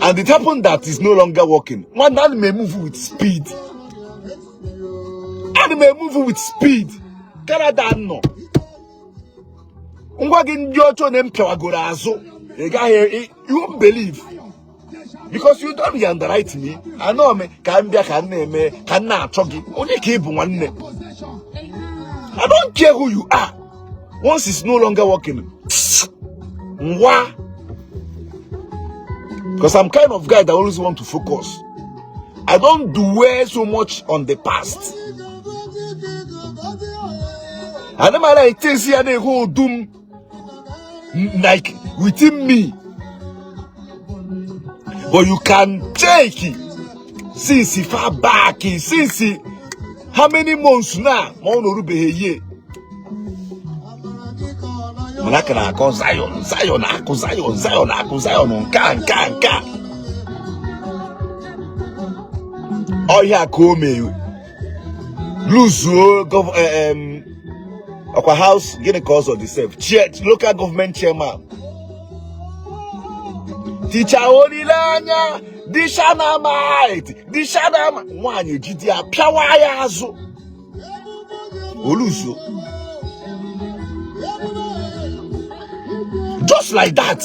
and it happened that it's no longer working, one man may move with speed and may move with speed. Canada nọ ngwa gị ndị ọjọọ na m pịawagoro azụ, ị gaghị, you won't believe because you don't underwrite me. Anọ m ka m bịa ka m na-eme ka m na-achọ gị onye ka ị bụ nwanne. I don't care who you are. Once it's no longer working, ngwa, because I'm kind of guy that always want to focus. I don't dwell so much on the past. I don't like things here they hold doom like within me. But you can take since far back, since how many months now? Ma ọ nọrubeghị year. Mana a ka na-akọ Zion, Zion akụ, Zion, Zion akụ, Zion nke a, nke a, nke a. Ọ ihe a ka o mee luzuo ọkwa house gịnị ka ọzọ dị sef chair local government chairman ticha olileanya dị shanamite dị shanama nwaanyị ejide ya pịawa ya azụ o luzuo just like that.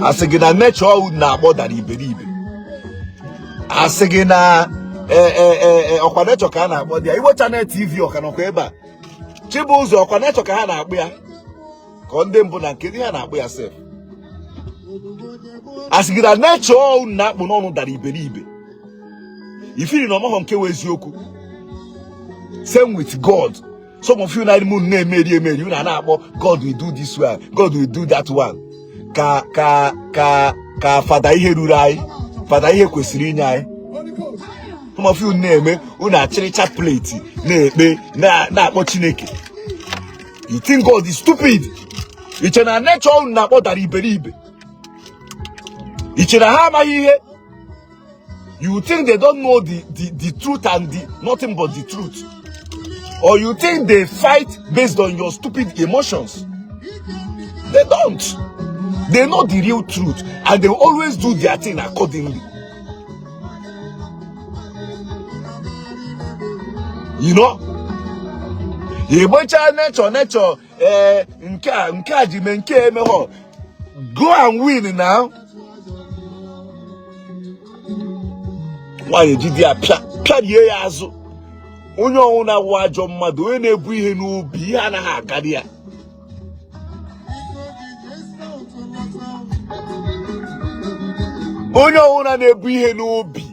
Asị gị na nature unu na-akpọ dara iberibe. Asị gị na ọkwa nature ka a na-akpọ dị ya. Igbo Channel TV ọka nọkwa ebe a. Chibụzọ ọkwa nature ka ha na-akpọ ya. Ka ndị mbụ na nke ndị ha na-akpọ ya sef. Asị gị na nature unu na-akpụ n'ọnụ dara iberibe. I feel na ọ mahọ nke wụ eziokwu. Same with God. Some of you na unu na-emeri emeri unu na-akpọ God will do this one, God will do that one. Ka ka ka ka fada ihe ruru anyị, fada ihe kwesịrị inye anyị. Some of you na-eme unu achịrị chaplet na-ekpe na-akpọ Chineke. You think God is stupid? I che na nature unu na-akpọ dara iberibe. I che na ha amaghị ihe? You think they don't know the truth and the nothing but the truth? Or you think they fight based on your stupid emotions? They don't. They know the real truth and they will always do their thing accordingly. You know? Igbocha nature nature nke a ji mee nke emeghọ. Go and win now. Nwaanyị ejide ya pịa pịarie ya azụ. Onye ọwụna wụ ajọ mmadụ, onye na-ebu ihe n'obi, ihe anaghị akarị ya. Onye ọwụna na-ebu ihe n'obi,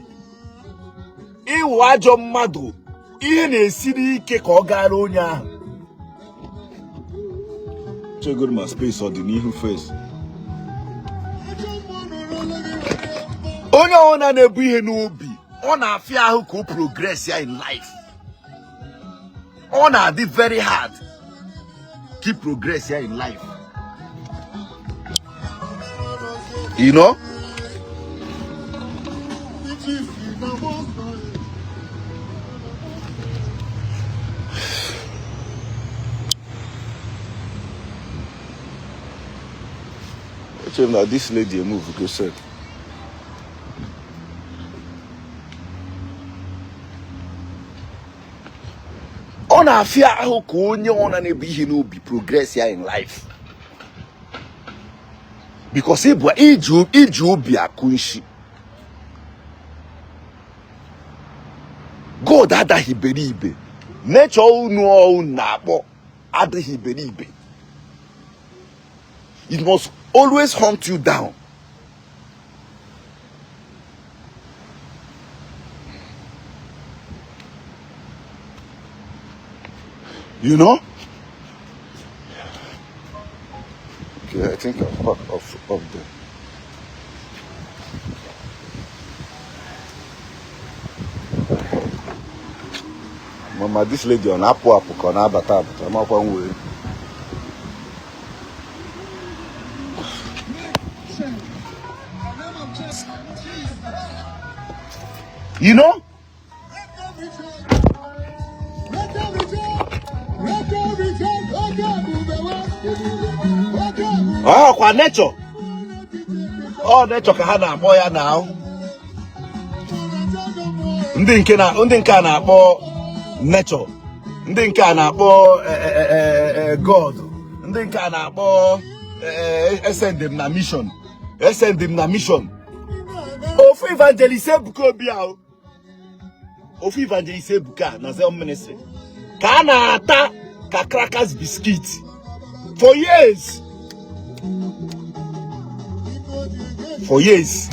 ị wụ ajọ mmadụ, ihe na-esiri ike ka ọ gara onye ahụ. Chegoro ma space ọ dị n'ihu first. Onye ọwụna na-ebu ihe n'obi, ọ na-afịa ahụ ka o progress ya in life. Ọ na-adị very hard keep progress ya in life. You know? Eche m na this lady move go sef. Ọ na-afịa ahụ ka onye ọna na-ebu ihe n'obi progress ya in life. Because ịbụ iji obi akụ nshi. God adaghị iberibe. Nature unu unu na-akpọ adịghị iberibe. It must always hunt you down. You know? Okay, I think I'll park off up there. Mama, this lady ọ na-apụ apụ ka ọ na-abata abata amakwa m wee. You know? Ọ kwa nature. Ọ nature ka ha na-akpọ ya na ndị nke na ndị nke a na-akpọ nature, ndị nke a na-akpọ God, ndị nke a na-akpọ esend m na mission, esend m na mission. Ofu evangelist Ebuka Obi ahụ, ofu evangelist Ebuka na Zion Ministry ka a na-ata ka crackers biscuit for years, for years.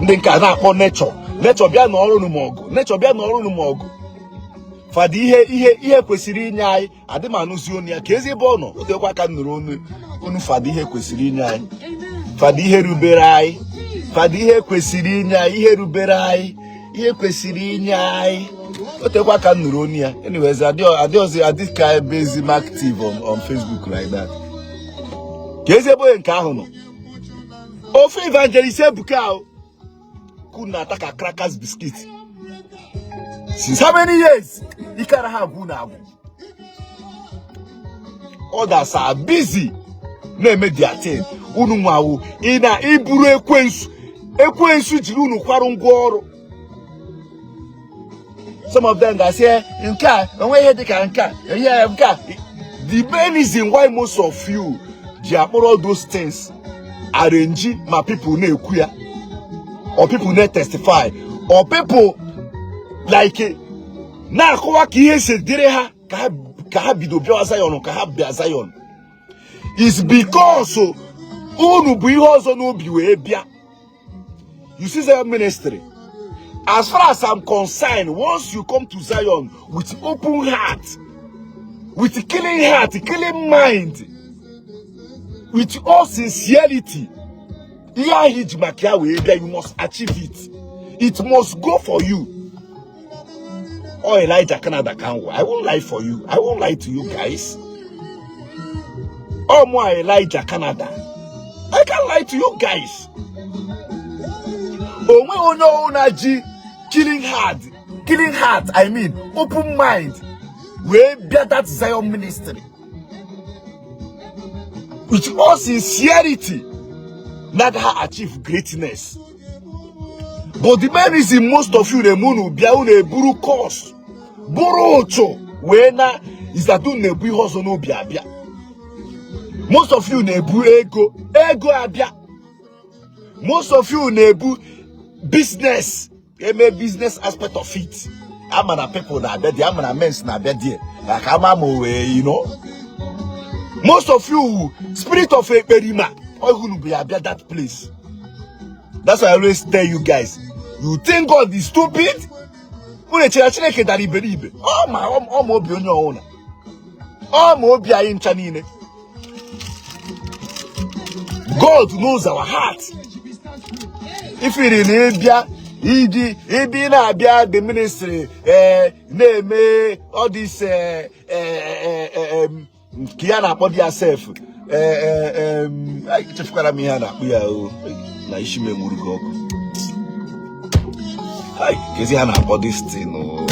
Ndị nke a na-akpọ nature, nature bịa n'ọrụ m ọgụ, nature bịa n'ọrụ m ọgụ. Fada ihe ihe ihe kwesịrị inye anyị adị m anụzi onu ya ka ezi ebe ọ nọ. O tekwa aka m nụrụ onu onu fada ihe kwesịrị inye anyị, fada ihe rubere anyị, fada ihe kwesịrị inye anyị, ihe rubere anyị, Ihe kwesịrị inye anyị. O tekwa ka m nụrụ onu ya. Anyways, adịghịzi adị ka ebe ezi m active on Facebook like that. Ka ezi ebe onye nke ahụ nọ. Ofu Evangelist Ebuka ahụ ka na-ata ka crackers biscuit. Since how many years? Ike ara ha agwụ na agwụ. Others are busy na-eme their thing. Unu nwawo ị na iburu ekwensu, ekwensu jiri unu kwarụ ngwa ọrụ. Some of them ga-asị, "Eh, nke a onwe ihe dịka nke a ihe nke a." The main reason why most of you ji akpọrọ all those things arrange, ma people na-ekwu ya or people na-testify or people like na-akọwa ka ihe si dịrị ha ka ha bido bịawa Zion, ka ha bịa Zion, is because unu bụ ihe ọzọ n'obi wee bịa. You see, Zion ministry, as far as I'm concerned, once you come to Zion with open heart, with clean heart, clean mind, with all sincerity, ihe ahụ iji maka ya wee bịa, you must achieve it. It must go for you. Oh, Elijah Canada can. I won't lie for you. I won't lie to you guys. Oh, more Elijah Canada. I can't lie to you guys. Onwe onye ọbụla ji killing heart, killing heart, I mean, open mind, wee bịa that Zion ministry with all sincerity, na achieve greatness. But the main reason most of you na-eme unu bịa, unu eburu curse, bụrụ ụchụ wee na, is that unu na-ebu ihe ọzọ n'obi abịa. Most of you na-ebu ego ego abịa. Most of you na-ebu business, eme business aspect of it. Ama na people na-abịa there, ama na mens na-abịa there na ka ama ma wee. Most of you, spirit of ekperima unu bụ ya abịa that place. That's why I always tell you guys, you think God is stupid? Unu echere Chineke dara iberibe? Ọ ma, ọ ma obi onye ọwụna, ọ ma obi anyị ncha niile. God knows our heart. Ifiri na ịbịa iji ịbịa, ị na-abịa the ministry, ee, na-eme all this, nke ya na-akpọ dị ya sef, echefukwara m ihe a na-akpọ ya o na isi m enwuru gị ọkụ. Ai, kezi ha na-akpọ this thing o,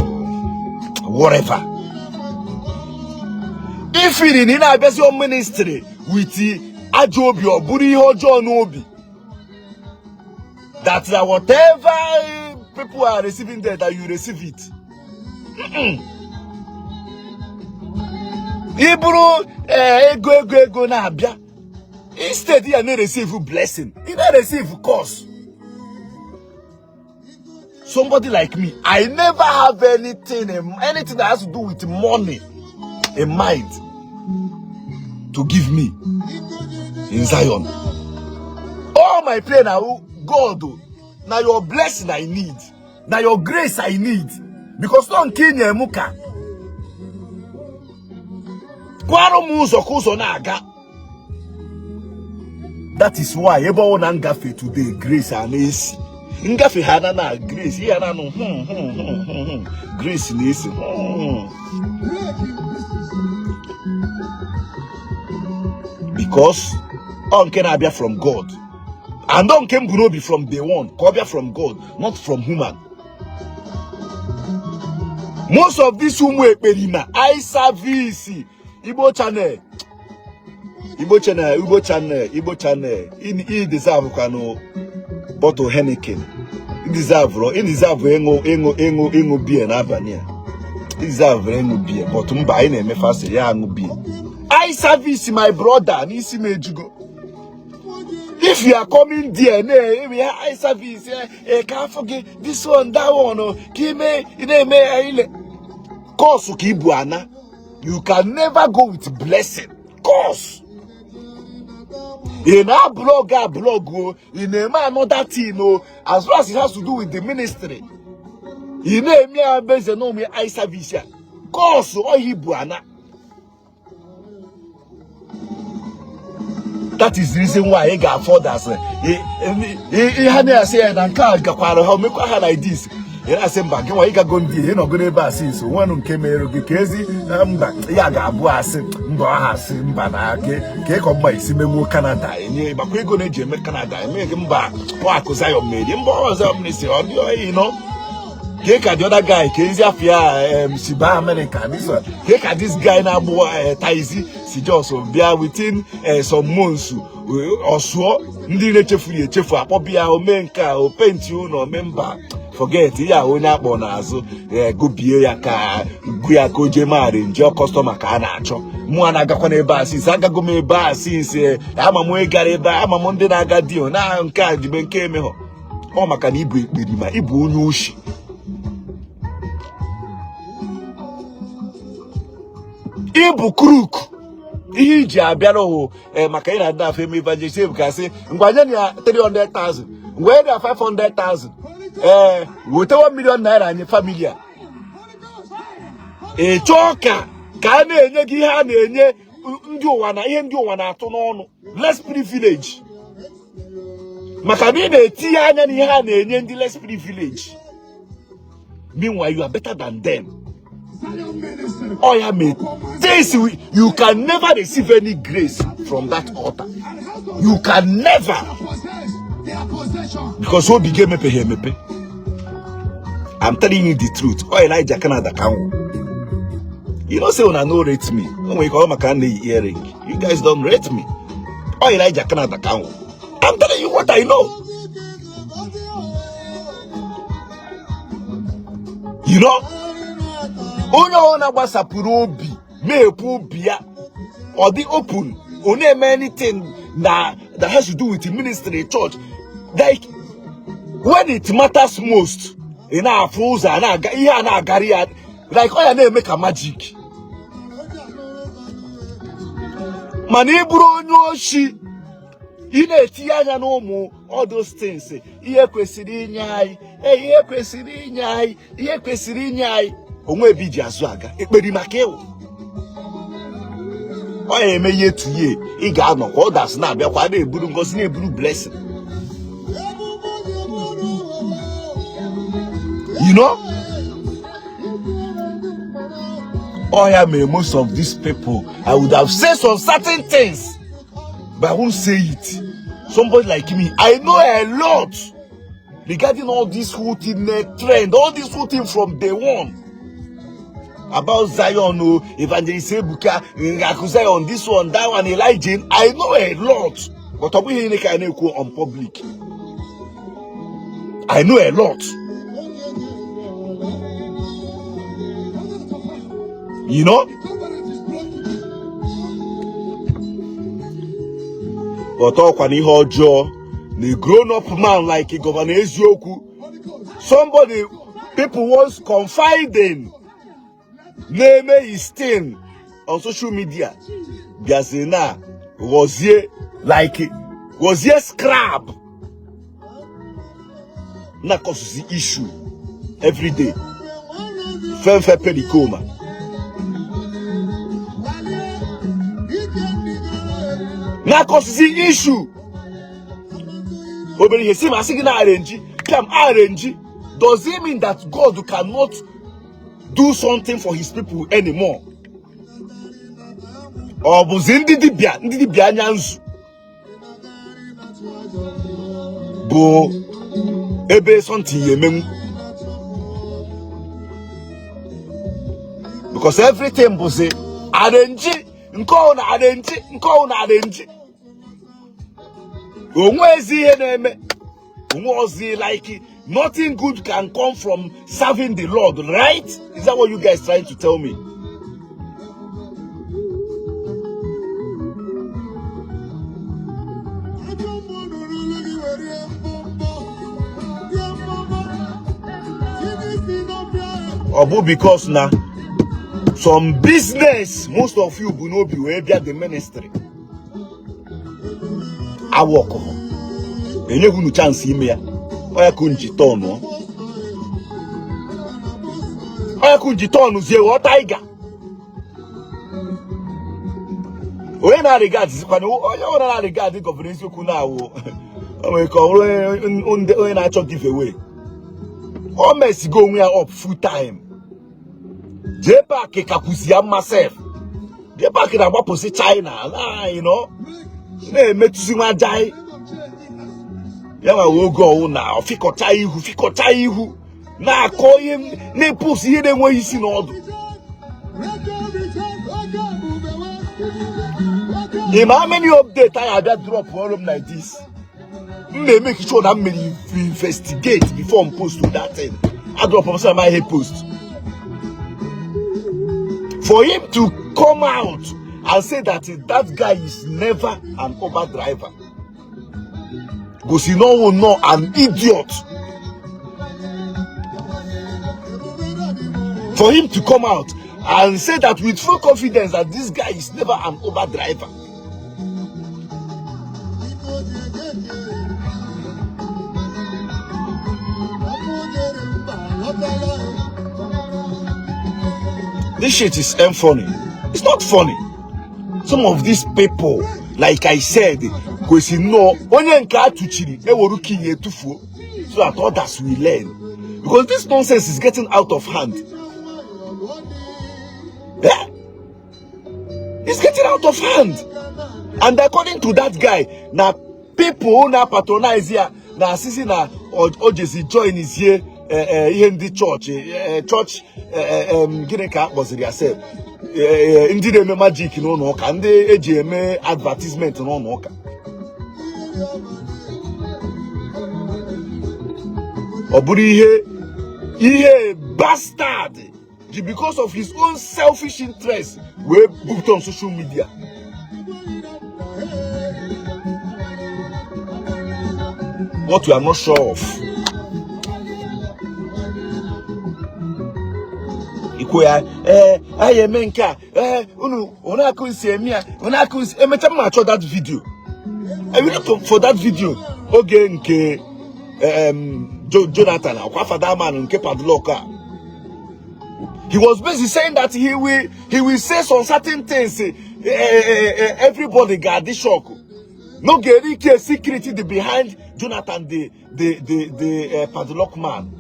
whatever. Ifiri na ị na-abịazi ministry with ajọ obi, ọ bụrụ ihe ọjọọ n'obi that na whatever people are receiving there, that you receive it. Ị bụrụ ego ego ego na-abịa, instead ya na-receive blessing, ị na-receive curse. Somebody like me, I never have anything that has to do with money in mind to give me in Zion. All my prayer now, God, na your blessing I need, na your grace I need, because no nke nye mụ ka kwara m ụzọ ka ụzọ na-aga. That is why ebe ọ na ngafe today, grace a na-esi ngafe ha na grace ihe na anụ grace na-esi. Because ọ nke na-abịa from God, and ọ nke m bụ n'obi from day one ka ọ bịa from God, not from human. Most of these ụmụ ekperima eye service, Igbo channel, Igbo channel, Igbo channel, Igbo channel, i deserve kwanụ bottle Heineken. I deserve ịṅụ beer n'abalị a. I deserve ịṅụ beer, but mba, anyị na-eme fasting ya aṅụ beer. Eye service, my brother, n'isi m ejugo. If you are coming there na-eme ya eye service, ka afọ gị, this one, that one, ka ime ị na-eme ya ile curse ka ibu ana. You can never go with blessing. Curse ị na-ablog, ablog o, ị na-eme another thing o, as far as it has to do with the ministry, ị na-eme ya beze na ụmụ eye service a, curse ọhịa ibu ana. That is the reason why ị ga-afọ das ihe na-asị ya na nke a gakwara ha omekwa ha like this. Ị na-asị mba, gị nwa ịgago ndị ị nọgo n'ebe a since onwenụ nke mere gị ka ezi mba ya ga-abụ asị mba ọha asị mba na ke ka ịkọ mba esi menwuo Canada enye gbakwa ego na-eji eme Canada eme gị mba akụ Zion meri mba ọzọ ministry ọ dị oyi nọ ka ka the other guy ka ezi afịa si baa America, this one ka ka this guy na-agbụ taxi si just bịa within some months ọsụọ ndị na-echefuru echefu akpọbịa ome nke a o penti ụlọ ome mba forget ya onye akpọ n'azụ gụbie ya ka gụ ya ka o jee maarị nje customer ka a na-achọ. Mụ a na-agakwa n'ebe a since agago m ebe a since ama m onye gara ebe a, ama m ndị na-aga dio na nke a jibe nke emeghọ ọ maka na ịbụ ekperima, ịbụ onye oshi. Ịbụ crook. Ihe iji abịara ụwụ maka ị na-adị afọ eme evangelist Ebuka sị ngwa nye ya 300,000, ngwa nye ya 500,000, ee weta 1 million naira nye family a. Ị chọọ ka a na-enye gị ihe a na-enye ndị ụwa na ihe ndị ụwa na-atụ n'ọnụ less privilege, maka na ị na-etinye anya n'ihe a na-enye ndị less privilege. Meanwhile, you are better than them. Oh yeah, mate. This you can never receive any grace from that altar. You can never, because obi gị emepeghị emepe. I'm telling you the truth. Oh, Elijah Canada can. You know say una no rate me. Oh my God, maka na earring. You guys don't rate me. Oh, Elijah Canada can. I'm telling you what I know. You know, onye ọ na-agbasapụrụ obi na-ekwu obi ya ọ dị open, ọ na-eme anything na that has to do with the ministry, church, like when it matters most, ị na-afụ ụzọ a na-aga ihe a na-agarị ya like ọ ya na-eme ka magic. Mana ị bụrụ onye oshi, ị na-etinye anya n'ụmụ all those things, ihe kwesịrị inye anyị, ihe kwesịrị inye anyị, ihe kwesịrị inye anyị, onwe ebe iji azụ aga ekperi maka ịwụ ọ ya eme ihe tuye ị ga-anọ ka ọ dasị na-abịakwa na-eburu ngozi na-eburu blessing. You know, ọ ya mere most of these people, I would have said some certain things, but I won't say it. Somebody like me, I know a lot regarding all this whole thing, trend, all this whole thing from day one about Zion, oh, Evangelist Ebuka, Ngaku Zion, this one, that one, Elijah. I know a lot, but ọ bụghị ihe ka a na-ekwu on public. I know a lot. You know? But ọkwa na ihe ọjọọ na grown up man like Governor Eziokwu, somebody people once confiding na-eme his thing on social media, bịazi na ghọzie like ghọzie scrap na causes issue every day. Fefe pericoma na causes issue. Obere ihe si ma asị gị na arrange piam arrange, does it mean that God cannot do something for his people anymore? Ọ bụzi ndị dibịa anya nzu bụ ebe something ya emenwu, because everything bụzi arrange nke ọ na arrange nke ọ na arrange, onwe ezi ihe na-eme, onwe ozi like nothing good can come from serving the Lord, right? Is that what you guys trying to tell me? Ọ bụ because na some business most of you bụ n'obi wee bịa the ministry awọkọ enyeghị unu chance ime ya. Ọ ya ka unu ji tọnụ, ọ ya ka unu ji tọnụ zie ghọọ tiger. Onye na-arịgad zikwana onye ọbụla na-arịgad Governor Eziokwu na-awụ o nwere ka ọ bụrụ onye na-achọ giveaway. O mesigo onwe ya up full time. JPAC kakwuzi ya mma sef. JPAC na-agbapụsị China na you know na-emetụzi nwa jai ya nwa wee oge ọwụ na ọ fịkọcha ihu fịkọcha ihu na-akọ ihe na-epost ihe na-enweghị isi na ọdụ. Ị ma how many update anyị abịa drop ọrụ m like this? M na-emake sure na m mere investigate before m post that thing. A drop m sị na ihe post. For him to come out and say that that guy is never an Uber driver gosi na ọ wụ nọ an idiot. For him to come out and say that with full confidence that this guy is never an Uber driver. This shit is ain't funny. It's not funny. Some of these people, like I said, kwesịrị nnọọ onye nke a tụchiri eweru key ya etufuo so that others will learn. Because this nonsense is getting out of hand. Yeah? It's getting out of hand. And according to that guy, na people na patronize ya na asịsị na o jezi join zie ihe ndị chọọchị chọọchị gịnị ka a kpọziri ya sef ndị na-eme magic n'ụlọ ụka ndị eji eme advertisement n'ụlọ ụka. Ọ bụrụ ihe ihe bastard ji because of his own selfish interest wee bupụta on social media. What we are not sure of. Ikwu ya ee anyị eme nke a ee unu onye akụ si eme ya onye akụ si emecha m achọ that video. I will look for that video oge nke Jonathan akwa fada man nke padlock a. He was busy saying that he will say some certain things. Everybody got the shock. No get ike secret dị behind Jonathan the padlock man.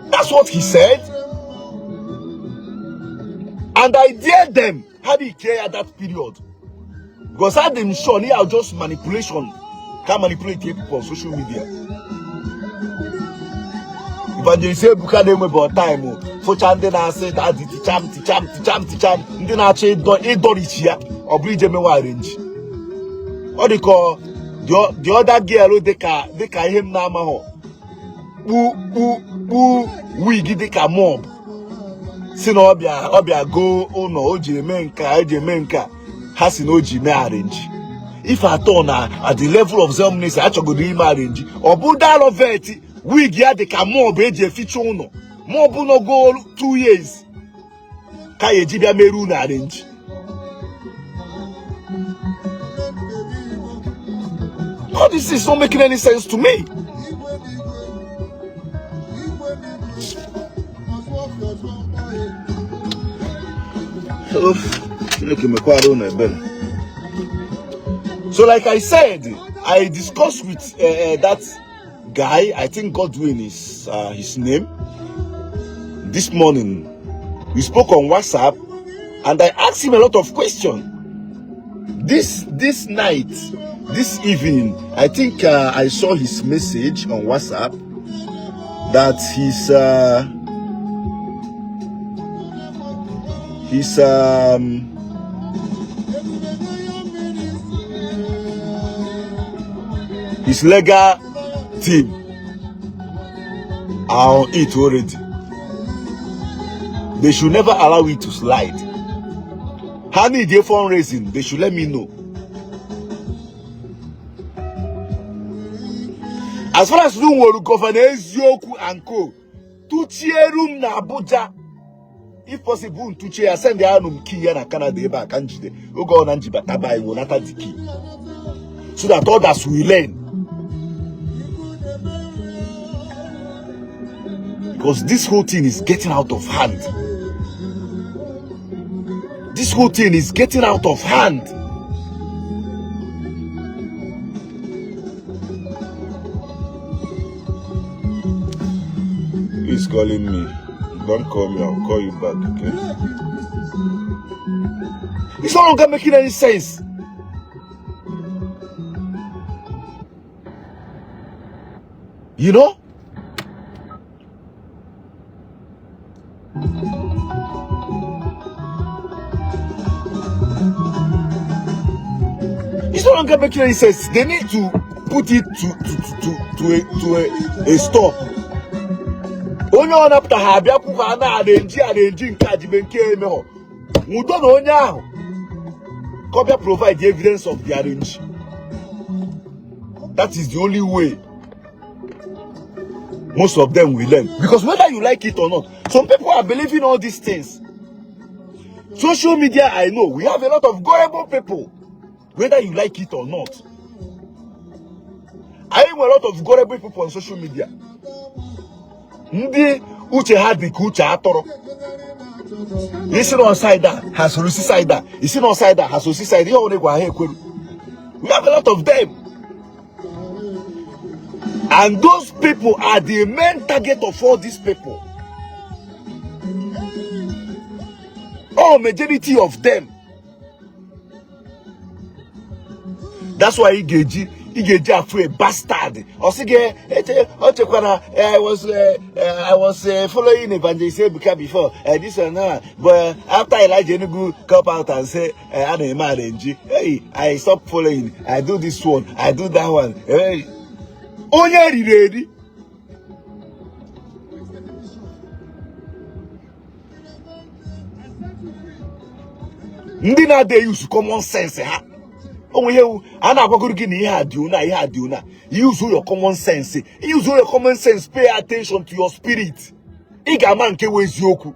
That's what he said. And I dared them how did he care at that period? Because I'm sure they are just manipulation. Can manipulate people on social media. Evangelist Ebuka na-enwebe time fụcha ndị na-asị daddy ticham ticham ticham ticham ndị na-achọ ịdọrichi ya ọ bụrụ ije mewe arrange. Ọ dị ka the other girl dịka dịka ihe m na-amaghọ kpu kpu kpu wig dịka mob si na ọbịa ọbịa go ụlọ o ji eme nka eji eme nka ha si na o ji mee arrange. If at all na at the level of Zion ministry achọgodo ime arrange ọ bụ dalovet wig ya dị ka mop eji eficha ụlọ mop nọgo 2 years ka ya eji bịa mere unu arrange. All this is not making any sense to me. Chineke mekwara unu ebere. So like I said, I discussed with that guy, I think Godwin is his name. This morning, we spoke on WhatsApp and I asked him a lot of questions. This night, this evening, I think I saw his message on WhatsApp that his legal team are on it already. They should never allow it to slide. Ha need a fundraising, they should let me know. As far as unu nwere Governor Eziokwu and co, tụchieru m na Abuja. If possible, ntụchie ya send ya anụ m key ya na Canada ebe a ka njide oge ọ na njibata be anyị wenata the key so that others will learn. Because this whole thing is getting out of hand. This whole thing is getting out of hand. is calling me. Don't call me, I'll call you back, okay? It's no longer making any sense. You know? It's no longer making any sense. They need to put it to a stop. Onye ọ napụta ha abịa kwụ ha na-arrange arrange nke a jibe nke emeghọ nwudo na onye ahụ ka ọ bịa provide the evidence of the arrange. That is the only way most of them will learn, because whether you like it or not, some people are believing all these things. Social media, I know we have a lot of gullible people, whether you like it or not. I have a lot of gullible people on social media. Ndị uche ha dị ka uche atụrụ. Isi na side a ha soro si side a, isi na side a ha soro si side ihe ọbụla gwa ha ekweru. We have a lot of them, and those people are the main target of all these people. Oh, majority of them. That's why ị ga-eji ị ga-eji afụ a bastard ọ sị gị eche o chekwara, I was following Evangelist Ebuka before this and that, but after Elijah Enugu come out and say a na-eme arrange, hey, I stop following. I do this one, I do that one. Hey, onye riri eri. Ndị na-adịghị use common sense ha onwe ihe a na-agwagoro gị na ihe a dị una, ihe a dị una. Use your common sense, use your common sense, pay attention to your spirit. Ị ga-ama nke wụ eziokwu.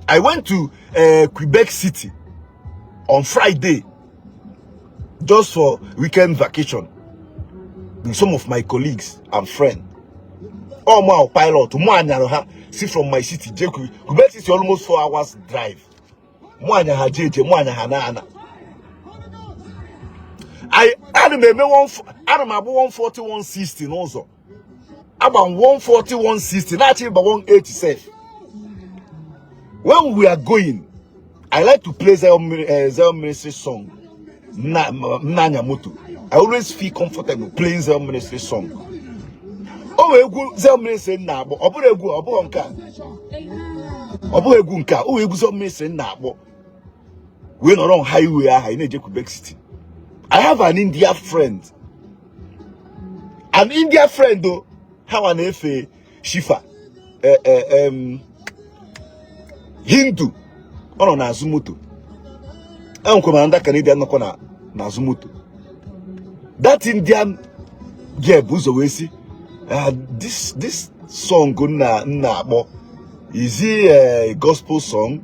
I went to Quebec City on Friday just for weekend vacation with some of my colleagues and friends. All my pilot mụ anyara ha si from my city jee Quebec City, almost 4 hours drive. Mụ anya ha jee eje, mụ anya ha na ana. Ana m eme one, ana m agba 140 160 n'ụzọ, agba m 140 160 na-achọ ịgba 180 sef. When we are going, I like to play Zion Ministry song. Na anya moto, I always feel comfortable playing Zion Ministry song. O wee egwu Zion Ministry na-akpọ, ọ bụrụ egwu, ọ bụghị nke a, ọ bụghị egwu nke a, o wee egwu Zion Ministry na-akpọ wee nọrọ on highway ahụ anyị na-eje Quebec City. I have an India friend, an India friend o ha nwa na-efe Shiva, Hindu. Ọ nọ n'azụ moto. Enwekwa m ndị Canadian nọkwa na n'azụ moto. That Indian girl bụ ụzọ wee sị, "Ah, this song nna nna akpọ, is it a gospel song?"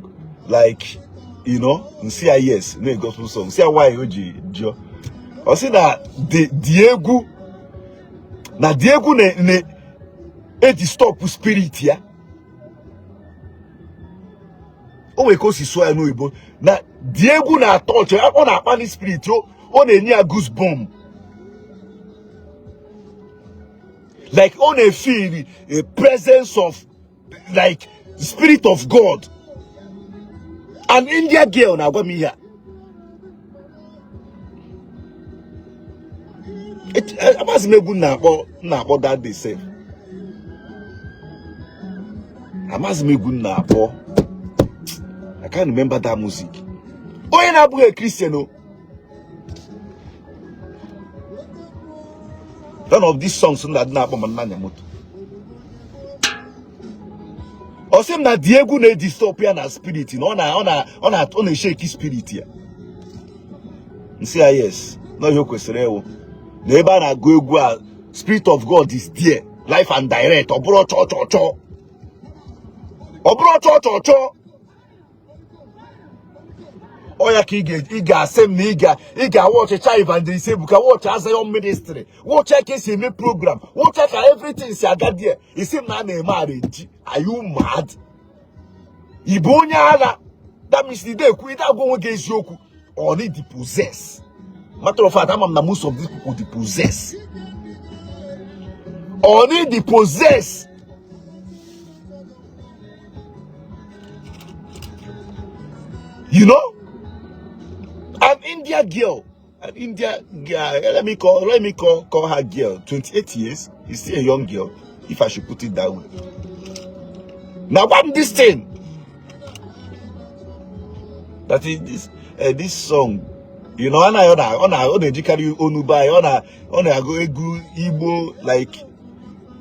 Like, nsị ya yes, na gospel song. Nsị ya why o ji jụọ. Ọ sị na the egwu na the egwu na eji stop spirit ya. O nwere ka o si sụọ ya n'oyibo na the egwu na-atọ ọchị, ọ na-akpali spirit o, ọ na-enye ya goosebump, like ọ na-efeel a presence of, like, spirit of God. An India girl na-agwa m ihe a. Amaghịzi m egwu m na-akpọ that day sef. Amaghịzi m egwu m na-akpọ. I can't remember that music. Onye na-abụghị a Christian o, one of these songs m na-adị na-akpọ ma nna anya moto. Ọ sị m na di egwu na-eji stop ya na spirit, na ọ na-eshake spirit ya. Nsị ya yes, na ihe o kwesịrị ịwụ na ebe a na-agụ egwu a, spirit of God is there life and direct. Ọ bụrụ chọọ chọọ chọọ, ọ bụrụ chọọ chọọ chọọ. Ọ ya ka ị ga-asị m na ị ga-awatchịcha Evangelist Ebuka, watch Zion Ministry, watch ka esi eme program, watch ka everything si aga there, isi m na a na-eme arrange. Are you mad? Ị bụ onye agha? That means ị ekwu ị agwa onwe gị eziokwu. Ọ need to possess. Matter of fact, ama m na most of these people dey possess. Ọ need to possess. You know, an India girl, an India girl, let me call her girl, 28 years, is still a young girl, if I should put it that way. Now what this thing? That is this this song, you know, ọ na ọ na-ejikarị onu be anyị, ọ na-agụ egwu Igbo, like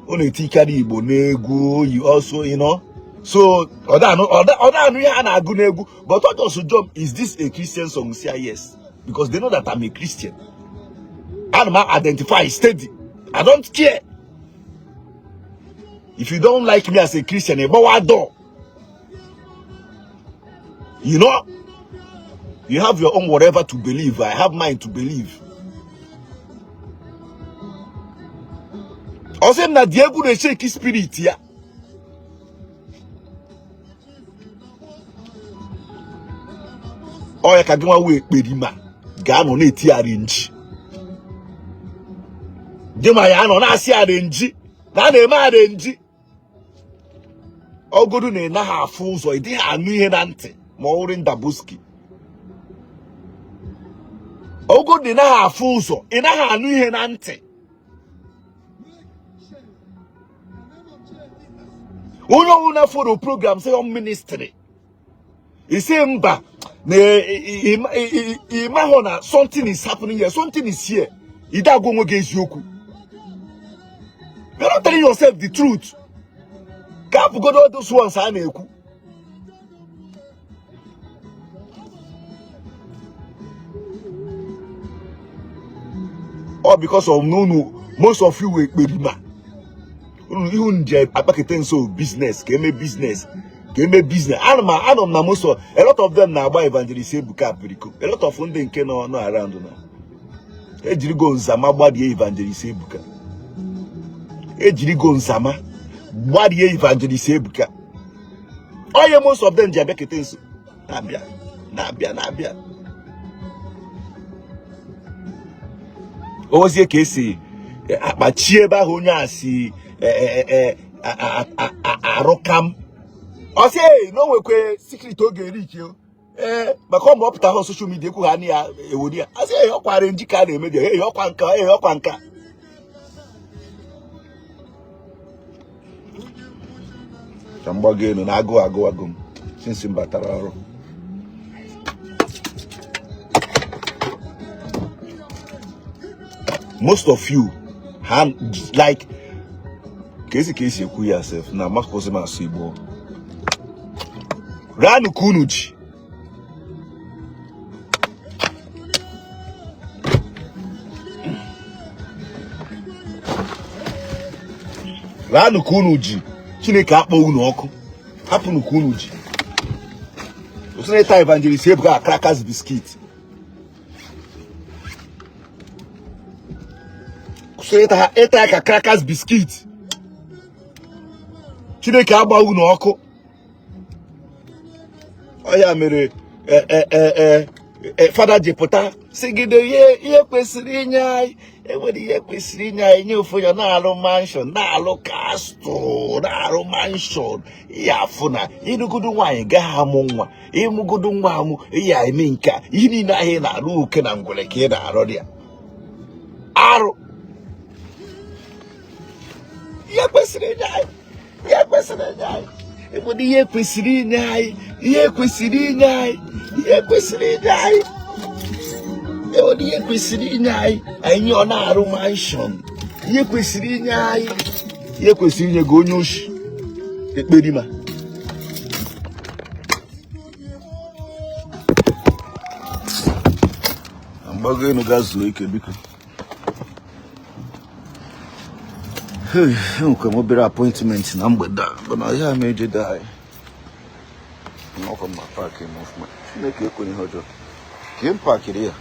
ọ na-etikarị Igbo n'egwu. You also, you know, so ọ da anụ ihe a na-agụ n'egwu, but ọ just jump, is this a Christian song? Say yes, because they know that I'm a Christian. Ana m identify steady. I don't care if you don't like me as a Christian. Ịgbawa door. You know, you have your own whatever to believe. I have mine to believe. Ọ sị m na di egwu na-eshake spirit ya. Ọ ya ka gị nwa wee ekperima ga-anọ na-eti arrange. Gị ma ya anọ na-asị arrange na a na-eme arrange. Ọgụdụ na ị naghị afụ ụzọ, ị dịghị anụ ihe na ntị, ma ọ wụrụ ndabuski. Ọgụdụ ị naghị afụ ụzọ, ị naghị anụ ihe na ntị. Onye ọbụla follow program Zion ministry, isi mba na ịmahụ na something is happening here, something is here. Ide agwa onwe gị eziokwu. You're not telling yourself the truth. Ka apụgodo all those ones a na-ekwu. All because of unu, most of you were ekperima. Unu ihu nje akpakete nso business ka eme business, ka eme business. Ana m anọ m na most of, a lot of them na-agba Evangelist Ebuka apiriko. A lot of ndị nke nọ nọ around na ejirigo nzama gbadie Evangelist Ebuka, ejirigo nzama gbadie Evangelist Ebuka. Onye most of them ji abịakete nso na-abịa na-abịa na-abịa ozie ka esi akpachi ebe ahụ onye a si arụkam. Ọ sị na o nwekwe secret oge eriki ee maka ọ ma ọ pụta hụ social media ekwu ha na ya ewori ya asị ee ọkwa arrange ka a na-eme dị ee ọkwa nka ee ọkwa nka. Ka m gbago elu na agụụ agụụ agụ m since m batara ọrụ. Most of you ha like ka esi ekwu ya sef na amakọzi m asụ Igbo. Ranụ ka unu ji ranụ ka unu ji Chineke akpọ unu ọkụ, hapụnụ ka unu ji osineta Evangelist Ebuka crackers biscuit. Kwụsịrị ịta ya ka crackers biscuit. Chineke agba unu ọkụ. Ọ ya mere fada ji pụta sigide ihe kwesịrị inye anyị, enwere ihe kwesịrị inye anyị, nye ofu ya na-arụ mansion, na-arụ castle, na-arụ mansion. Ya afụ na ịnụgodo nwaanyị gaghị amụ nwa, ịmụgodo nwa amụ ya eme nke a, ihe niile ahụ ị na-arụ oke na ngwere ka ị na-arụ ya arụ. Ihe kwesịrị inye anyị, ihe kwesịrị inye anyị, enwere ihe kwesịrị inye anyị, ihe kwesịrị inye anyị, ihe kwesịrị inye anyị, enwere ihe kwesịrị inye anyị, anyị ọ na-arụ mansion. Ihe kwesịrị inye anyị, ihe kwesịrị inye gị onye oshi ekperima. Mgbago elu ga zuo ike biko. Enwekwa m obere appointment na mgbede a, mana ya ma eje daa anyị ọkwa ma park m ọfụma. Chineke ekwenye ihe ọjọọ ka m parkịrị ya.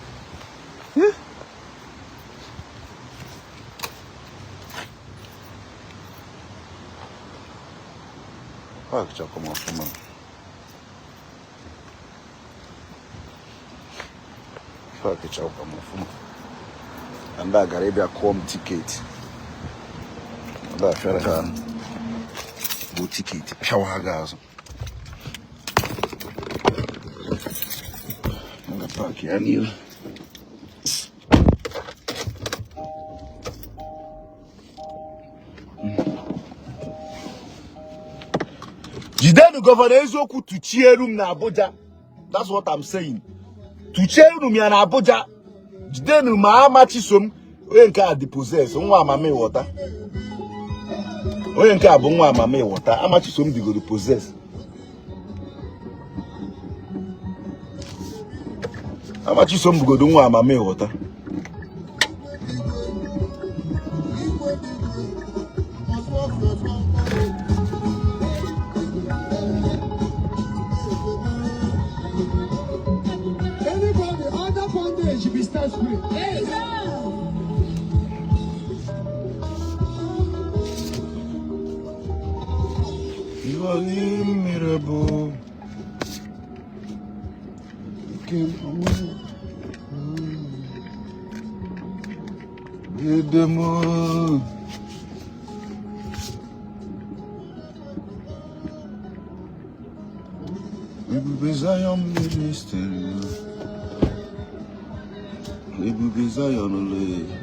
Park chakwa m ọfụma. Park chakwa m ọfụma. Ndị a gara ịbịa kụọ m ticket. Ndị a fịara ha bụ ticket pịawa ha gị azụ. Park ya n'ihu. Jidenu Governor Eziokwu tụchieru m na Abuja. That's what I'm saying. Tụchieru m ya na Abuja. Jidenu ma ama Chisom onye nke a dị possess nwa amama ịghọta. Onye nke a bụ nwa amama ịghọta. Ama Chisom dịgoro possess. Ama Chisom bụgodo nwa amama ịghọta. Anybody under bondage be set free. You are immutable. Edemo. Ebube Zion Ministry. Ebube Zion le.